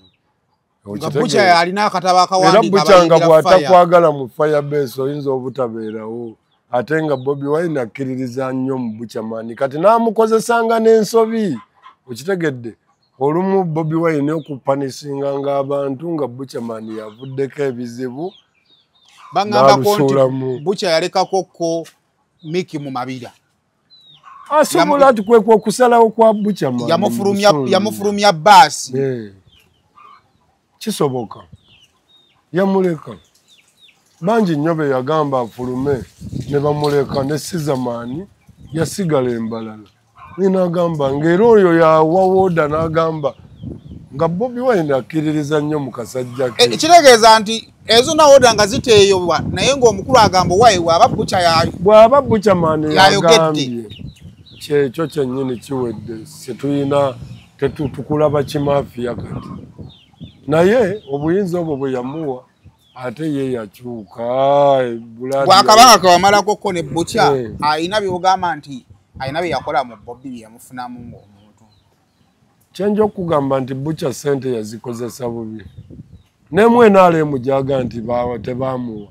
Bucha alina akatabo akawandiika era Bucha nga bw'atakwagala mu Firebase oyinza obutabeerawo, ate nga Bobi Wine akkiririza nnyo mu Buchaman, kati n'amukozesanga n'ensobi. Okitegedde, olumu Bobi Wine okupanisinganga abantu nga Buchaman yavuddeko ebizibu. Bangambako nti Bucha yalekako ko Miki mu Mabira. Asobola ati kwekwo okusalawo kwa Buchaman. Yamufulumya baasi. Kisoboka. Yamuleka. Bangi nnyo be yagamba afulume ne bamuleka, ne Sizamani yasigala embalala. N'agamba ng'era oyo yawa wooda, n'agamba nga Bobi Wine akkiririza nnyo mu kasajja ke. Ekitegeeza nti ezo nawoda nga ziteeyobwa, naye ng'omukulu agamba waayi bw'aba Bucha bw'aba Buchaman yagambye kyekyo kyennyini kiwedde, setulina tukulaba kimafiya kati. Naye obuyinza obwo bwe yamuwa ate ye yakyuka. Bw'akabanga kewamalako ko ne Bucha alina by'ogamba nti alina bye yakola mu Bobi bye yamufunamu ng'omuntu. Kyenja okugamba nti Bucha ssente yazikozesa bubi. Nemwe NRM gyaga nti tebaamuwa.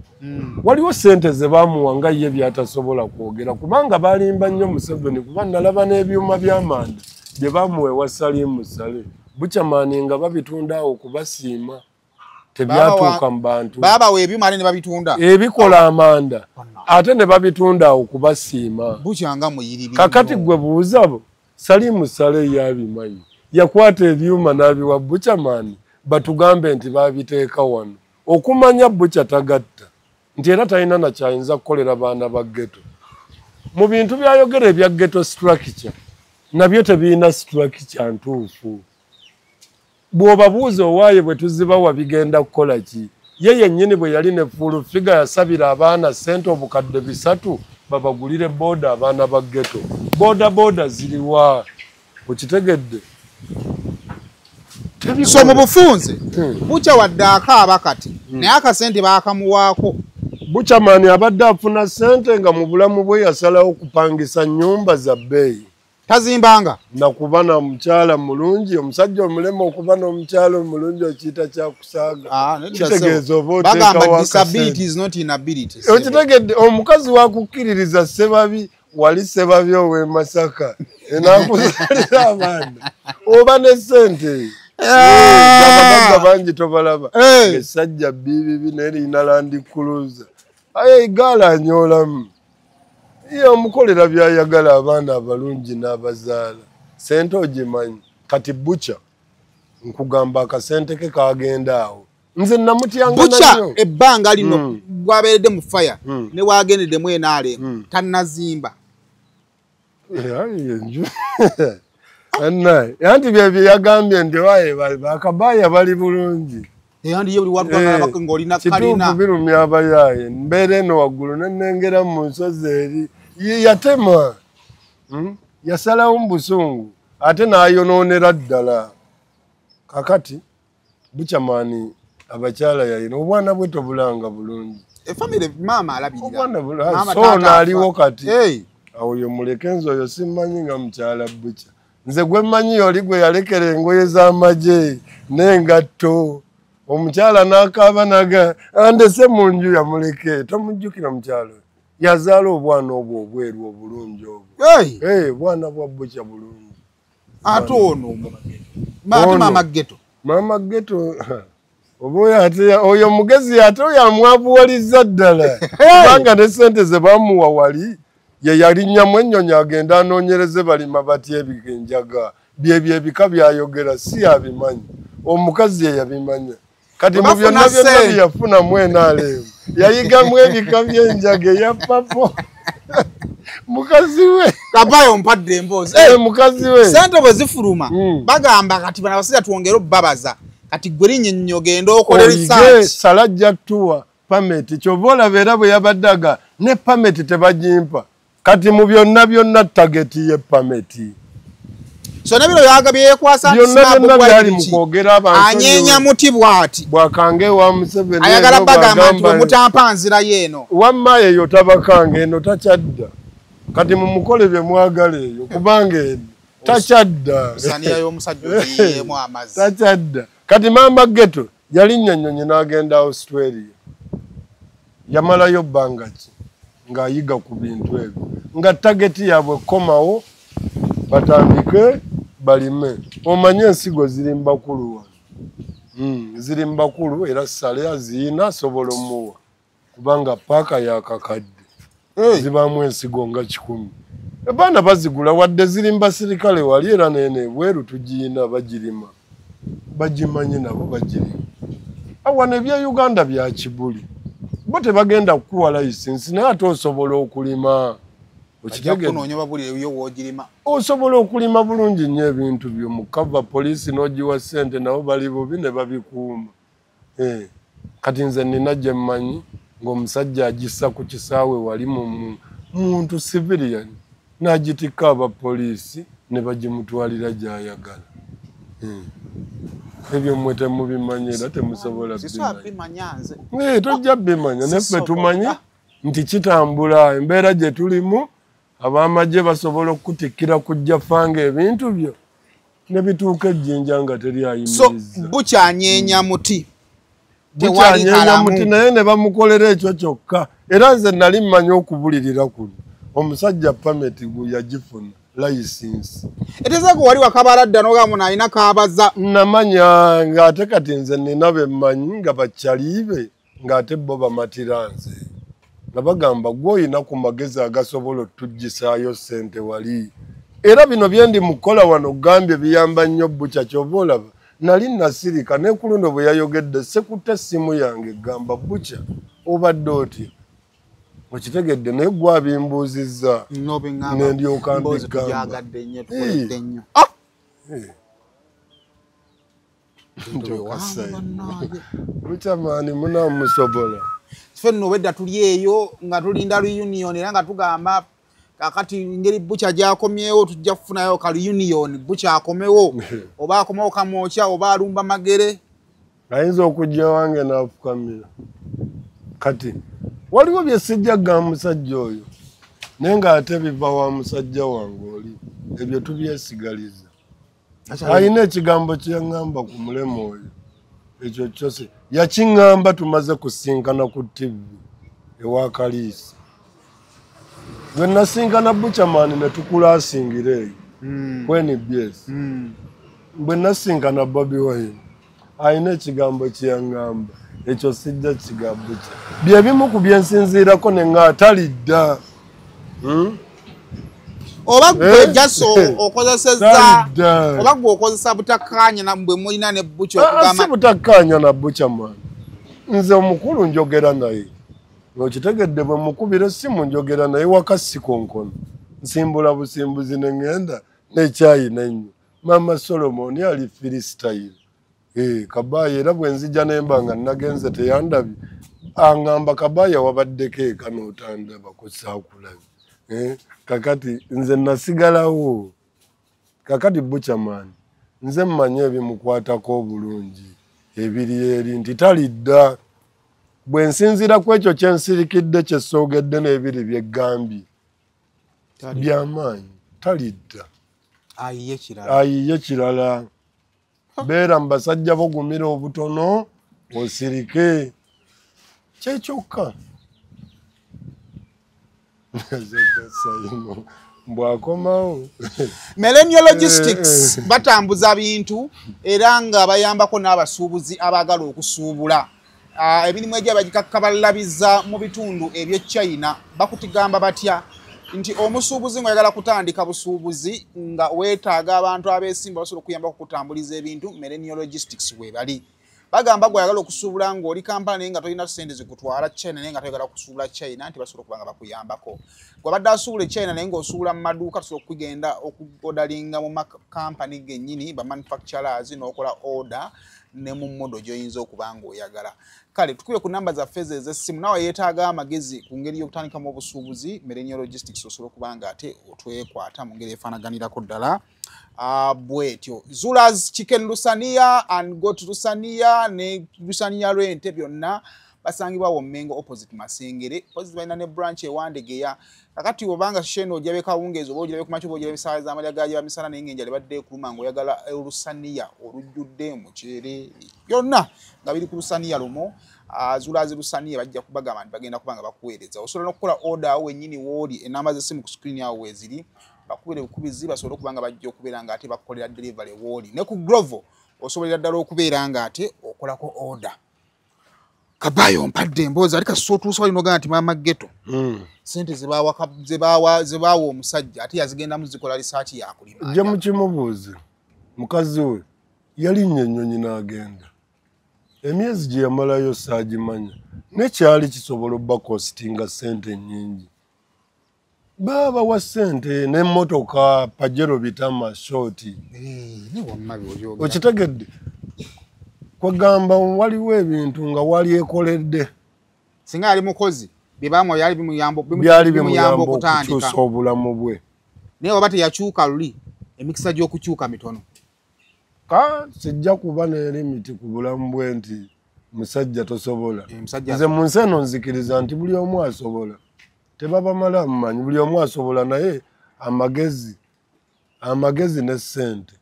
Waliwo ssente ze baamuwa nga ye by'atasobola kwogera, kubanga balimba nnyo Museveni, kuba nalaba n'ebyuma by'amanda bye baamuwa ewa Salim Saleh. Buchaman nga babitunda awo kubasiima, tebyatuuka mu bantu. Baabawa ebyuma ate ne babitunda. Ebikola amanda ate ne babitunda awo kubasiima. Bucha nga muyiribi. Kakati gwe buuza bo, Salim Saleh yabimanyi. Yakwata ebyuma n'abiwa Buchaman, batugambe nti babiteeka wano. Okumanya Bucha tagatta nti era talina na kyayinza kukolera baana ba ghetto. Mu bintu byayogera ebya ghetto structure nabyo tebirina structure ntuufu. Bw'obabuuza owaaye bwe tuzibawa bigenda kukola ki? Ye yennyini bwe yali ne full figure yasabira abaana ssente 3,000 babagulire boda abaana ba ghetto. Boda boda ziriwa? Okitegedde? So mu bufunze Bucha wadde akaaba kati naye akasente baakamuwaako. Buchaman abadde afuna ssente nga mu bulamu bwe yasalawo kupangisa nnyumba za bbeeyi. Tazimbanga. Nakuba na mukyala mulungi, omusajja omulema okuba n'omukyala omulungi okiyita kyakusaaga. Kitegeeza oba oteekawo disability is not inability. Okitegedde, omukazi wakukkiririza Ssebabi, wali Ssebabi ow'e Masaka enakuzaalira abaana oba ne ssente. Abagagga bangi tobalaba. Essajja bbibibi naye lirina Land Cruiser. Aye gaala anyoolamu. Ye omukolera by'ayagala, abaana abalungi n'abazaala. Ssente ogimanyi. Kati Bucha nkugamba akasente ke kagenda awo. Nze namutyanga Bucha ebbanga lino bw'abeeredde mu fire ne bw'agendeddemu NRM tannazimba. Anti bye bye yagambye nti waaye bakabaaya bali bulungi. Andi ye buli watugamba ng'olina kalina. Kituufu birumya abayaaye. Mbeera eno waggulu ne nnengera mu nsozi eri. Ye yatema. Yasalawo mu busungu ate n'ayonoonera ddala. Kakati Buchaman abakyala yalina obwana bwe tobulanga bulungi. Efamire maama alabirira. Obwana bulungi. So n'aliwo kati. Awo yo muleke nze oyo simmanyi nga mukyala Bucha. Nze gwe mmanyi oli gwe yalekera engoye z'amagye n'engatto. Omukyala n'akaaba naga andese mu nju yamuleke. Tomujjukira mukyala oyo. Yazaala obwana obwo obweru obulungi obwo. Obwana bwa Bucha bulungi. Ate ono maama ghetto. Maama ghetto oba oyo ate oyo mugezi ate oyo amwabuwalizza ddala. Kubanga ne ssente ze bamuwa wali ye yalinnyamu ennyonyi agenda anoonyereze balima batya enjaga. Byebyo ebika byayogera si yabimanyi. Omukazi ye yabimanya. Kati mu byonna byonna bye yafunamu NRM yayigamu ebika by'enjaga eya papo. Mukazi we. Kabayo mpadde emboozi. Mukazi we. Ssente bwe zifuluma bagamba kati bano abasajja twongere obbabaza. Kati gwe linnya ennyo genda okole research. Salajja tuwa pameti ky'oba olaba era bwe yabadde aga ne pameti tebagimpa. Kati mu byonna byonna tageti ye pameti. So ne bino byagabye yekwasa byonna byonna byali mu kwogera abantu. Anyeenya muti bw'ati. Bw'akange wa Museveni. Ayagala bagamba nti bwe mutampa nzira ye eno. Wamma eyo tabakange eno takyadda. Kati mumukole bye mwagala eyo kubanga eno takyadda. Takyadda. Kati Mama Ghetto yalinnya nnyonyi n'agenda Australia. Yamalayo bbanga ki ng'ayiga ku bintu ebyo. Nga tageti yaabwe komawo batandike balime. Omanye ensigo ziri mu bakulu wano. Ziri mu bakulu era Sale aziyina asobola omuwa. Kubanga paaka yakakadde. Zibaamu ensigo nga 100. Abaana bazigula wadde ziri mu basirikale wali era nene ebweru tugiyina bagirima. Bagimanyi nabo bagirima. Wano ebya Uganda bya kibuli. Bo tebagenda kukuwa layisinsi naye ate osobola okulima. Osobola okulima bulungi nnyo ebintu byo mu kava poliisi n'ogiwa ssente nabo bali bubi ne babikuuma. Kati nze nina gye mmanyi ng'omusajja agissa ku kisaawe wali muntu civilian n'agitikka abapoliisi ne bagimutwalira gy'ayagala. Ebyo mmwe temubimanyi era temusobola bimanya. Tojja bimanya naye ffe tumanyi nti kitambula embeera gye tulimu ab'amagye basobola okukutikkira kujja fanga ebintu byo ne bituuka ejjinja nga teri ayimiriza. So bukyanyeenya muti. Bukyanyeenya muti naye ne bamukolera ekyo kyokka. Era nze nali mmanyi okubulirira kuno. Omusajja pameti yagifuna layisinsi. Etezaako wali wakabala dda n'ogamba ono alina kaabaza. Namanya ng'ate kati nze nina be mmanyi nga bakyaliibe ng'ate bo bamatira nze. Nga bagamba gwe oyina ku magezi agasobola otuggisaayo ssente wali. Era bino bye ndi mu kukola wano gambye biyamba nnyo Bukya ky'oba olaba. Nali nasirika ne ku luno bwe yayogedde sekutte essimu yange gamba Bukya obadde otya. Okitegedde naye gwe abimbuuzizza. Ne ndyoka mbigamba. Bukya maani munaamusobola. Ffe nno obwedda tuli eyo nga tulinda reunion era nga tugamba kakati ngeri Bukya gy'akomyewo tujja kufunayo ka reunion. Bukya akomewo oba akomewo kamwokya oba alumba magere. Ayinza okujja wange n'afukamira. Kati waliwo bye sijja gamba musajja oyo naye ng'ate biva wa musajja wange oli ebyo tubyesigaliza. Alina ekigambo kye yaŋŋamba ku mulema oyo ekyo kyose yakiŋŋamba tumaze kusinkana ku TV ewa Kaliisi. Bwe nasinkana Buchaman ne tukulasingira eyo ku NBS. Bwe nasinkana Bobi Wine alina ekigambo kye yaŋŋamba ekyo sijja kigambo kye. Bye bimu ku bye nsinziirako ne nga atalidda. Oba gwe jaso okozesezza oba gwe okozesa butakkaanya na bwe mulina ne Bukya okugamba. Si butakkaanya na Buchaman. Nze omukulu njogera naye. Okitegedde bwe mukubira essimu njogera naye waka sikonkono. Nsimbula busimbuzi ne ŋŋenda n'ekyayi n'ennywa. Maama Solomon ali freestyle. Kabaaya era bwe nzija ne mba nga nagenze teyandabye. Aŋŋamba Kabaaya wabaddeko eka n'otandaba ko saakulabye. Kakati nze nasigalawo. Kakati Buchaman nze mmanyi ebimukwatako obulungi ebiri eri nti talidda. Bwe nsinziira ku ekyo kye nsirikidde kye soogedde n'ebiri bye ggambye by'amaanyi talidda. Ayiye kirala. Beera mu basajja bo gumira obutono osirike kye kyokka. Mbwakomawo. Millennial Logistics batambuza bintu era nga bayambako n'abasuubuzi abaagala okusuubula. Emirimu egyo bagikakabalabiza mu bitundu eby'e China. Bakutigamba batya nti omusuubuzi ng'oyagala kutandika busuubuzi nga weetaaga abantu abeesimba basobola okuyambako okutambuliza ebintu, Millennial Logistics we bali. Bagamba gwe oyagala okusuubula ng'oli Kampala naye nga tolina ssente zikutwala China naye nga toyagala kusuubula China nti basobola okuba nga bakuyambako. Gwe abadde asuubula e China naye ng'osuubula mu maduuka tusobola okugenda okuodalinga mu makampani gennyini ba manufacturers n'okola order ne mu modo gy'oyinza okuba ng'oyagala. Kale tukube ku namba zaffe ezo ez'essimu naawe yeetaaga amagezi ku ngeri y'okutandikamu obusuubuzi. Millennial Logistics osobola okuba nga ate otwekwata mu ngeri efaanaganirako ddala bw'etyo. Zula's Chicken Lusania and Goat Lusania ne Lusania lw'ente byonna Basangibwa awo Mmengo opposite Masengere. Opposite balina ne branch e Wandegeya. Kakati obanga sheno ojjabe kawungeezi oba ogirabe ku makya oba ogirabe essaawa z'amalya ga misana, naye ng'enjala ebadde ekuluma ng'oyagala olusaniya olujjudde omuceere byonna nga biri ku lusaniya lumu, Azula's Lusaniya bajja kubagamba nti bagenda kuba nga bakuweereza. Osobola n'okukola order awo wennyini w'oli, ennamba z'essimu ku screen awo weeziri, bakubire bukubizi basobole okuba nga bajja okubeera nga ate bakukolera delivery w'oli. Ne ku Glovo osobolera ddala okubeera nga ate okolako order. Kabayo mpadde emboozi ali kasita otuusa wali n'ogamba nti maama ghetto. Ssente ze baawa omusajja ate yazigendamu zikola research yakulima. Ojja mukimubuuze, mukazi we yalinnya ennyonyi n'agenda. Emyezi gye yamalayo saagimanya, nekyali kisobola obbacostinga ssente nnyingi. Baabawa ssente n'emmotoka Pajero bitama shooti. Ne wamma by'oyogera. Okitegedde? Kwegamba waliwo ebintu nga walyekoledde. Singa yali mukozi, bye baamuwa byali byali bimuyamba bimuyamba okutandika. Okukyusa obulamu bwe. Naye oba teyakyuka luli, emikisa gy'okukyuka mitono. Ka sijja kuba ne limit ku bulamu bwe nti musajja tosobola. Musajja. Nze mu nsi eno nzikiriza nti buli omu asobola, tebabamala mumanyi, buli omu asobola, naye amagezi ne ssente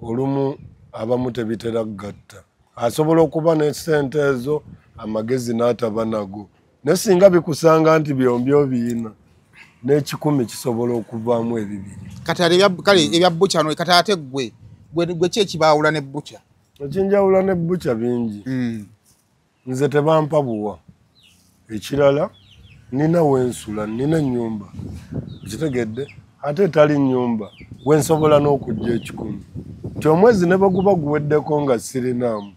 olumu abamu tebitera kugatta. Asobola okuba ne ssente ezo, amagezi n'ataba nago, naye singa bikusanga nti byombi obiyina, n'ekikumi kisobola okuvaamu ebibiri. Kati ate kale ebya butcher no, kati ate gwe ki ekibaawula ne butcher? Ekinjawula ne butcher bingi. Nze tebampa buwa. Ekirala, nina wensula, nina ennyumba, okitegedde? Ate etali nnyumba wensobola n'okujja ekikumi nti omwezi ne bwe guba guweddeko nga sirinaamu,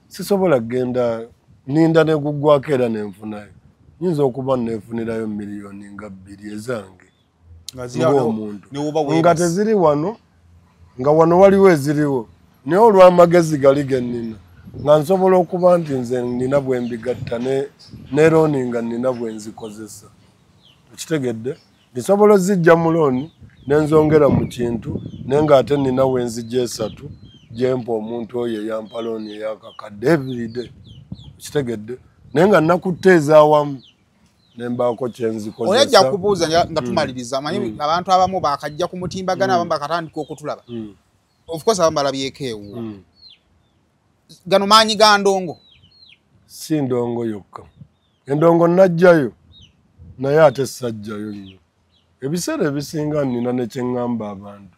sisobola kugenda ninda ne guggwako era nenfunayo. Nyinza okuba neefunirayo miliyoni nga 2 ezange Nga ziri awo ng'omuntu ne woba nga weebase. Teziri wano, nga wano waliwo eziriwo, naye olw'amagezi gali ge nnina nga nsobola okuba nti nze nnina bwe mbigatta ne loan nga nnina bwe nzikozesa, okitegedde? Nsobola ozijja mu loan nenzongera mu kintu, naye ng'ate nnina we nzijja esatu gyempa omuntu oyo eyampa loan eyakakadde everyday, okitegedde? Naye nga nakutte ez'awamu nembaako Oyo ajja kyenzikozesa. Kubuuza nga tumaliriza, manyi abantu abamu bakajja ku mutimbagano, abamu bakatandika okutulaba. Of course abamu balabyeko ewuwo. Gano maanyi ga ndongo? Si ndongo yokka. Endongo najjayo, naye ate sajjayo nnyo. Ebiseera ebisinga nina ne kyeŋŋamba abantu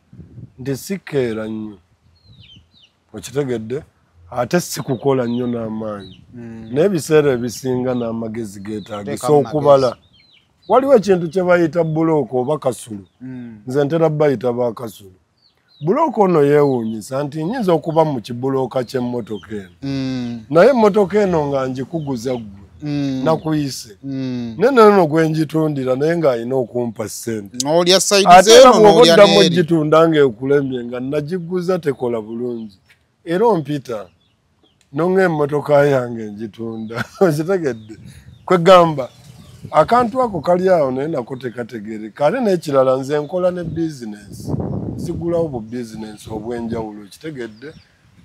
nti sikkeera nnyo, okitegedde? Ate si kukola nnyo n'amaanyi, naye ebiseera ebisinga n'amagezi geetaagisa. Teekamu. Okubala, waliwo ekintu kye bayita broker oba kasulu. Nze ntera bayita bakasulu. Broker ono yeewuunyisa nti nyinza okuba mu kibulooka ky'emmotoka eno, naye emmotoka eno nga ngikuguza ggwe, nakuyise, naye neno gwe ngitundira, naye ng'alina okumpa ssente. N'olya side Ate era zeeno bw'oba n'olya oddamu n'eri. ogitunda ng'ekulemye nga nagiguza tekola bulungi, era ompita nonga emmotoka yange ngitunda, okitegedde? Kwegamba akantu ako kali awo, naye nako tekategereka. Ate n'ekirala, nze nkola ne bizinensi, nzigulawo bu bizinensi obw'enjawulo, okitegedde?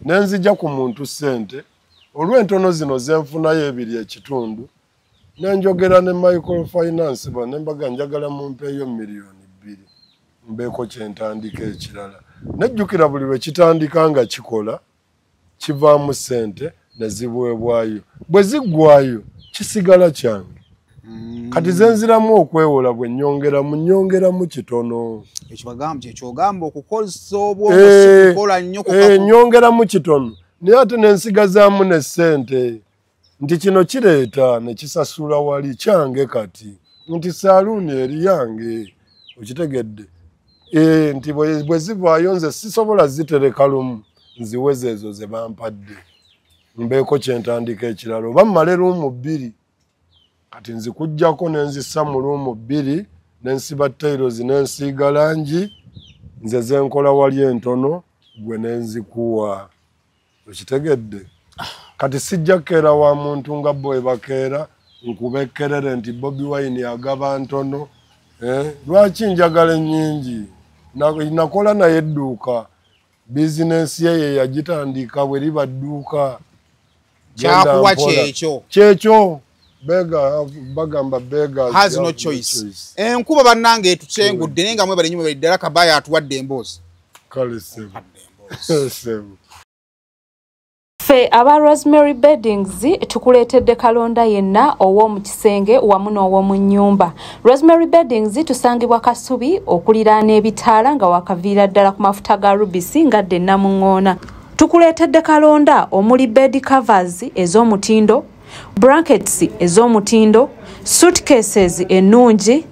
Ne nzija ku muntu ssente olw'entono zino zenfunayo ebiri ekitundu, nenjogera ne microfinance ba ne mbaga njagala mumpeeyo miliyoni 2 mbeeko kyentandika ekirala. Nejjukira buli lwe kitandika nga kikola kivaamu ssente ne ziweebwayo, bwe ziggwayo kisigala kyange. Kati ze nziramu okwewola, bwe nnyongeramu nnyongeramu kitono. Ekyo bagamba kyekyogamba okukozesa obwongo, si kukola nnyo. Nnyongeramu kitono, naye ate nensigazaamu ne ssente nti kino kireeta ne kisasula wali kyange. Kati nti saaluuni eri yange, okitegedde? Nti bwe zivaayo nze sisobola zitereka lumu, nziweza ezo ze bampadde mbeeko kyentandika ekirala oba mmale room 2. Kati nzikugjako nenzissa mu room 2, nensiba tiles, nensiiga langi, nze zenkola wali entono gwe nenzikuwa, okitegedde? Kati sijja kukeera wa muntu nga bo bakeera nkuba ekkerere nti Bobi Wine agaba ntono. Lwaki njagala ennyingi? Nakola naye edduuka, bizinensi ye ye yagitandika. Bwe liba dduuka Kyakuwa kyekyo. Kyekyo. Beggar, bagamba beggars has no choice. Enkuba bannange etukyengudde, naye nga mwebale nnyo, mwebale ddala. Kabaya atuwadde emboozi. Kale ssebo. Ssebo. Ffe aba Rosemary Beddings tukuleetedde kalonda yenna ow'omu kisenge wamu n'ow'omu nnyumba. Rosemary Beddings tusangibwa Kasubi, okuliraana ebitaala, nga wakaviira ddala ku mafuta ga Rubisi nga dde Namuŋŋoona. Tukuleetedde kalonda omuli bed covers ez'omutindo, blankets ez'omutindo, suitcases ennungi,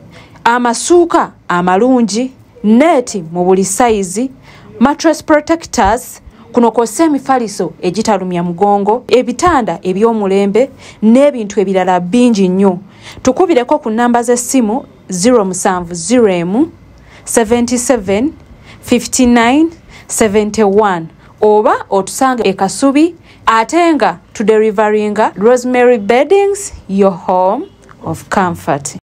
amasuuka amalungi, net mu buli sayizi, mattress protectors, kuno kw'ossa emifaliso egitalumya mugongo, ebitanda eby'omulembe n'ebintu ebirala bingi nnyo. Tukubireko ku nnamba z'essimu 0701 77 59 71 oba otusange e Kasubi, ate nga tudeliveringa. Rosemary Beddings, your home of comfort.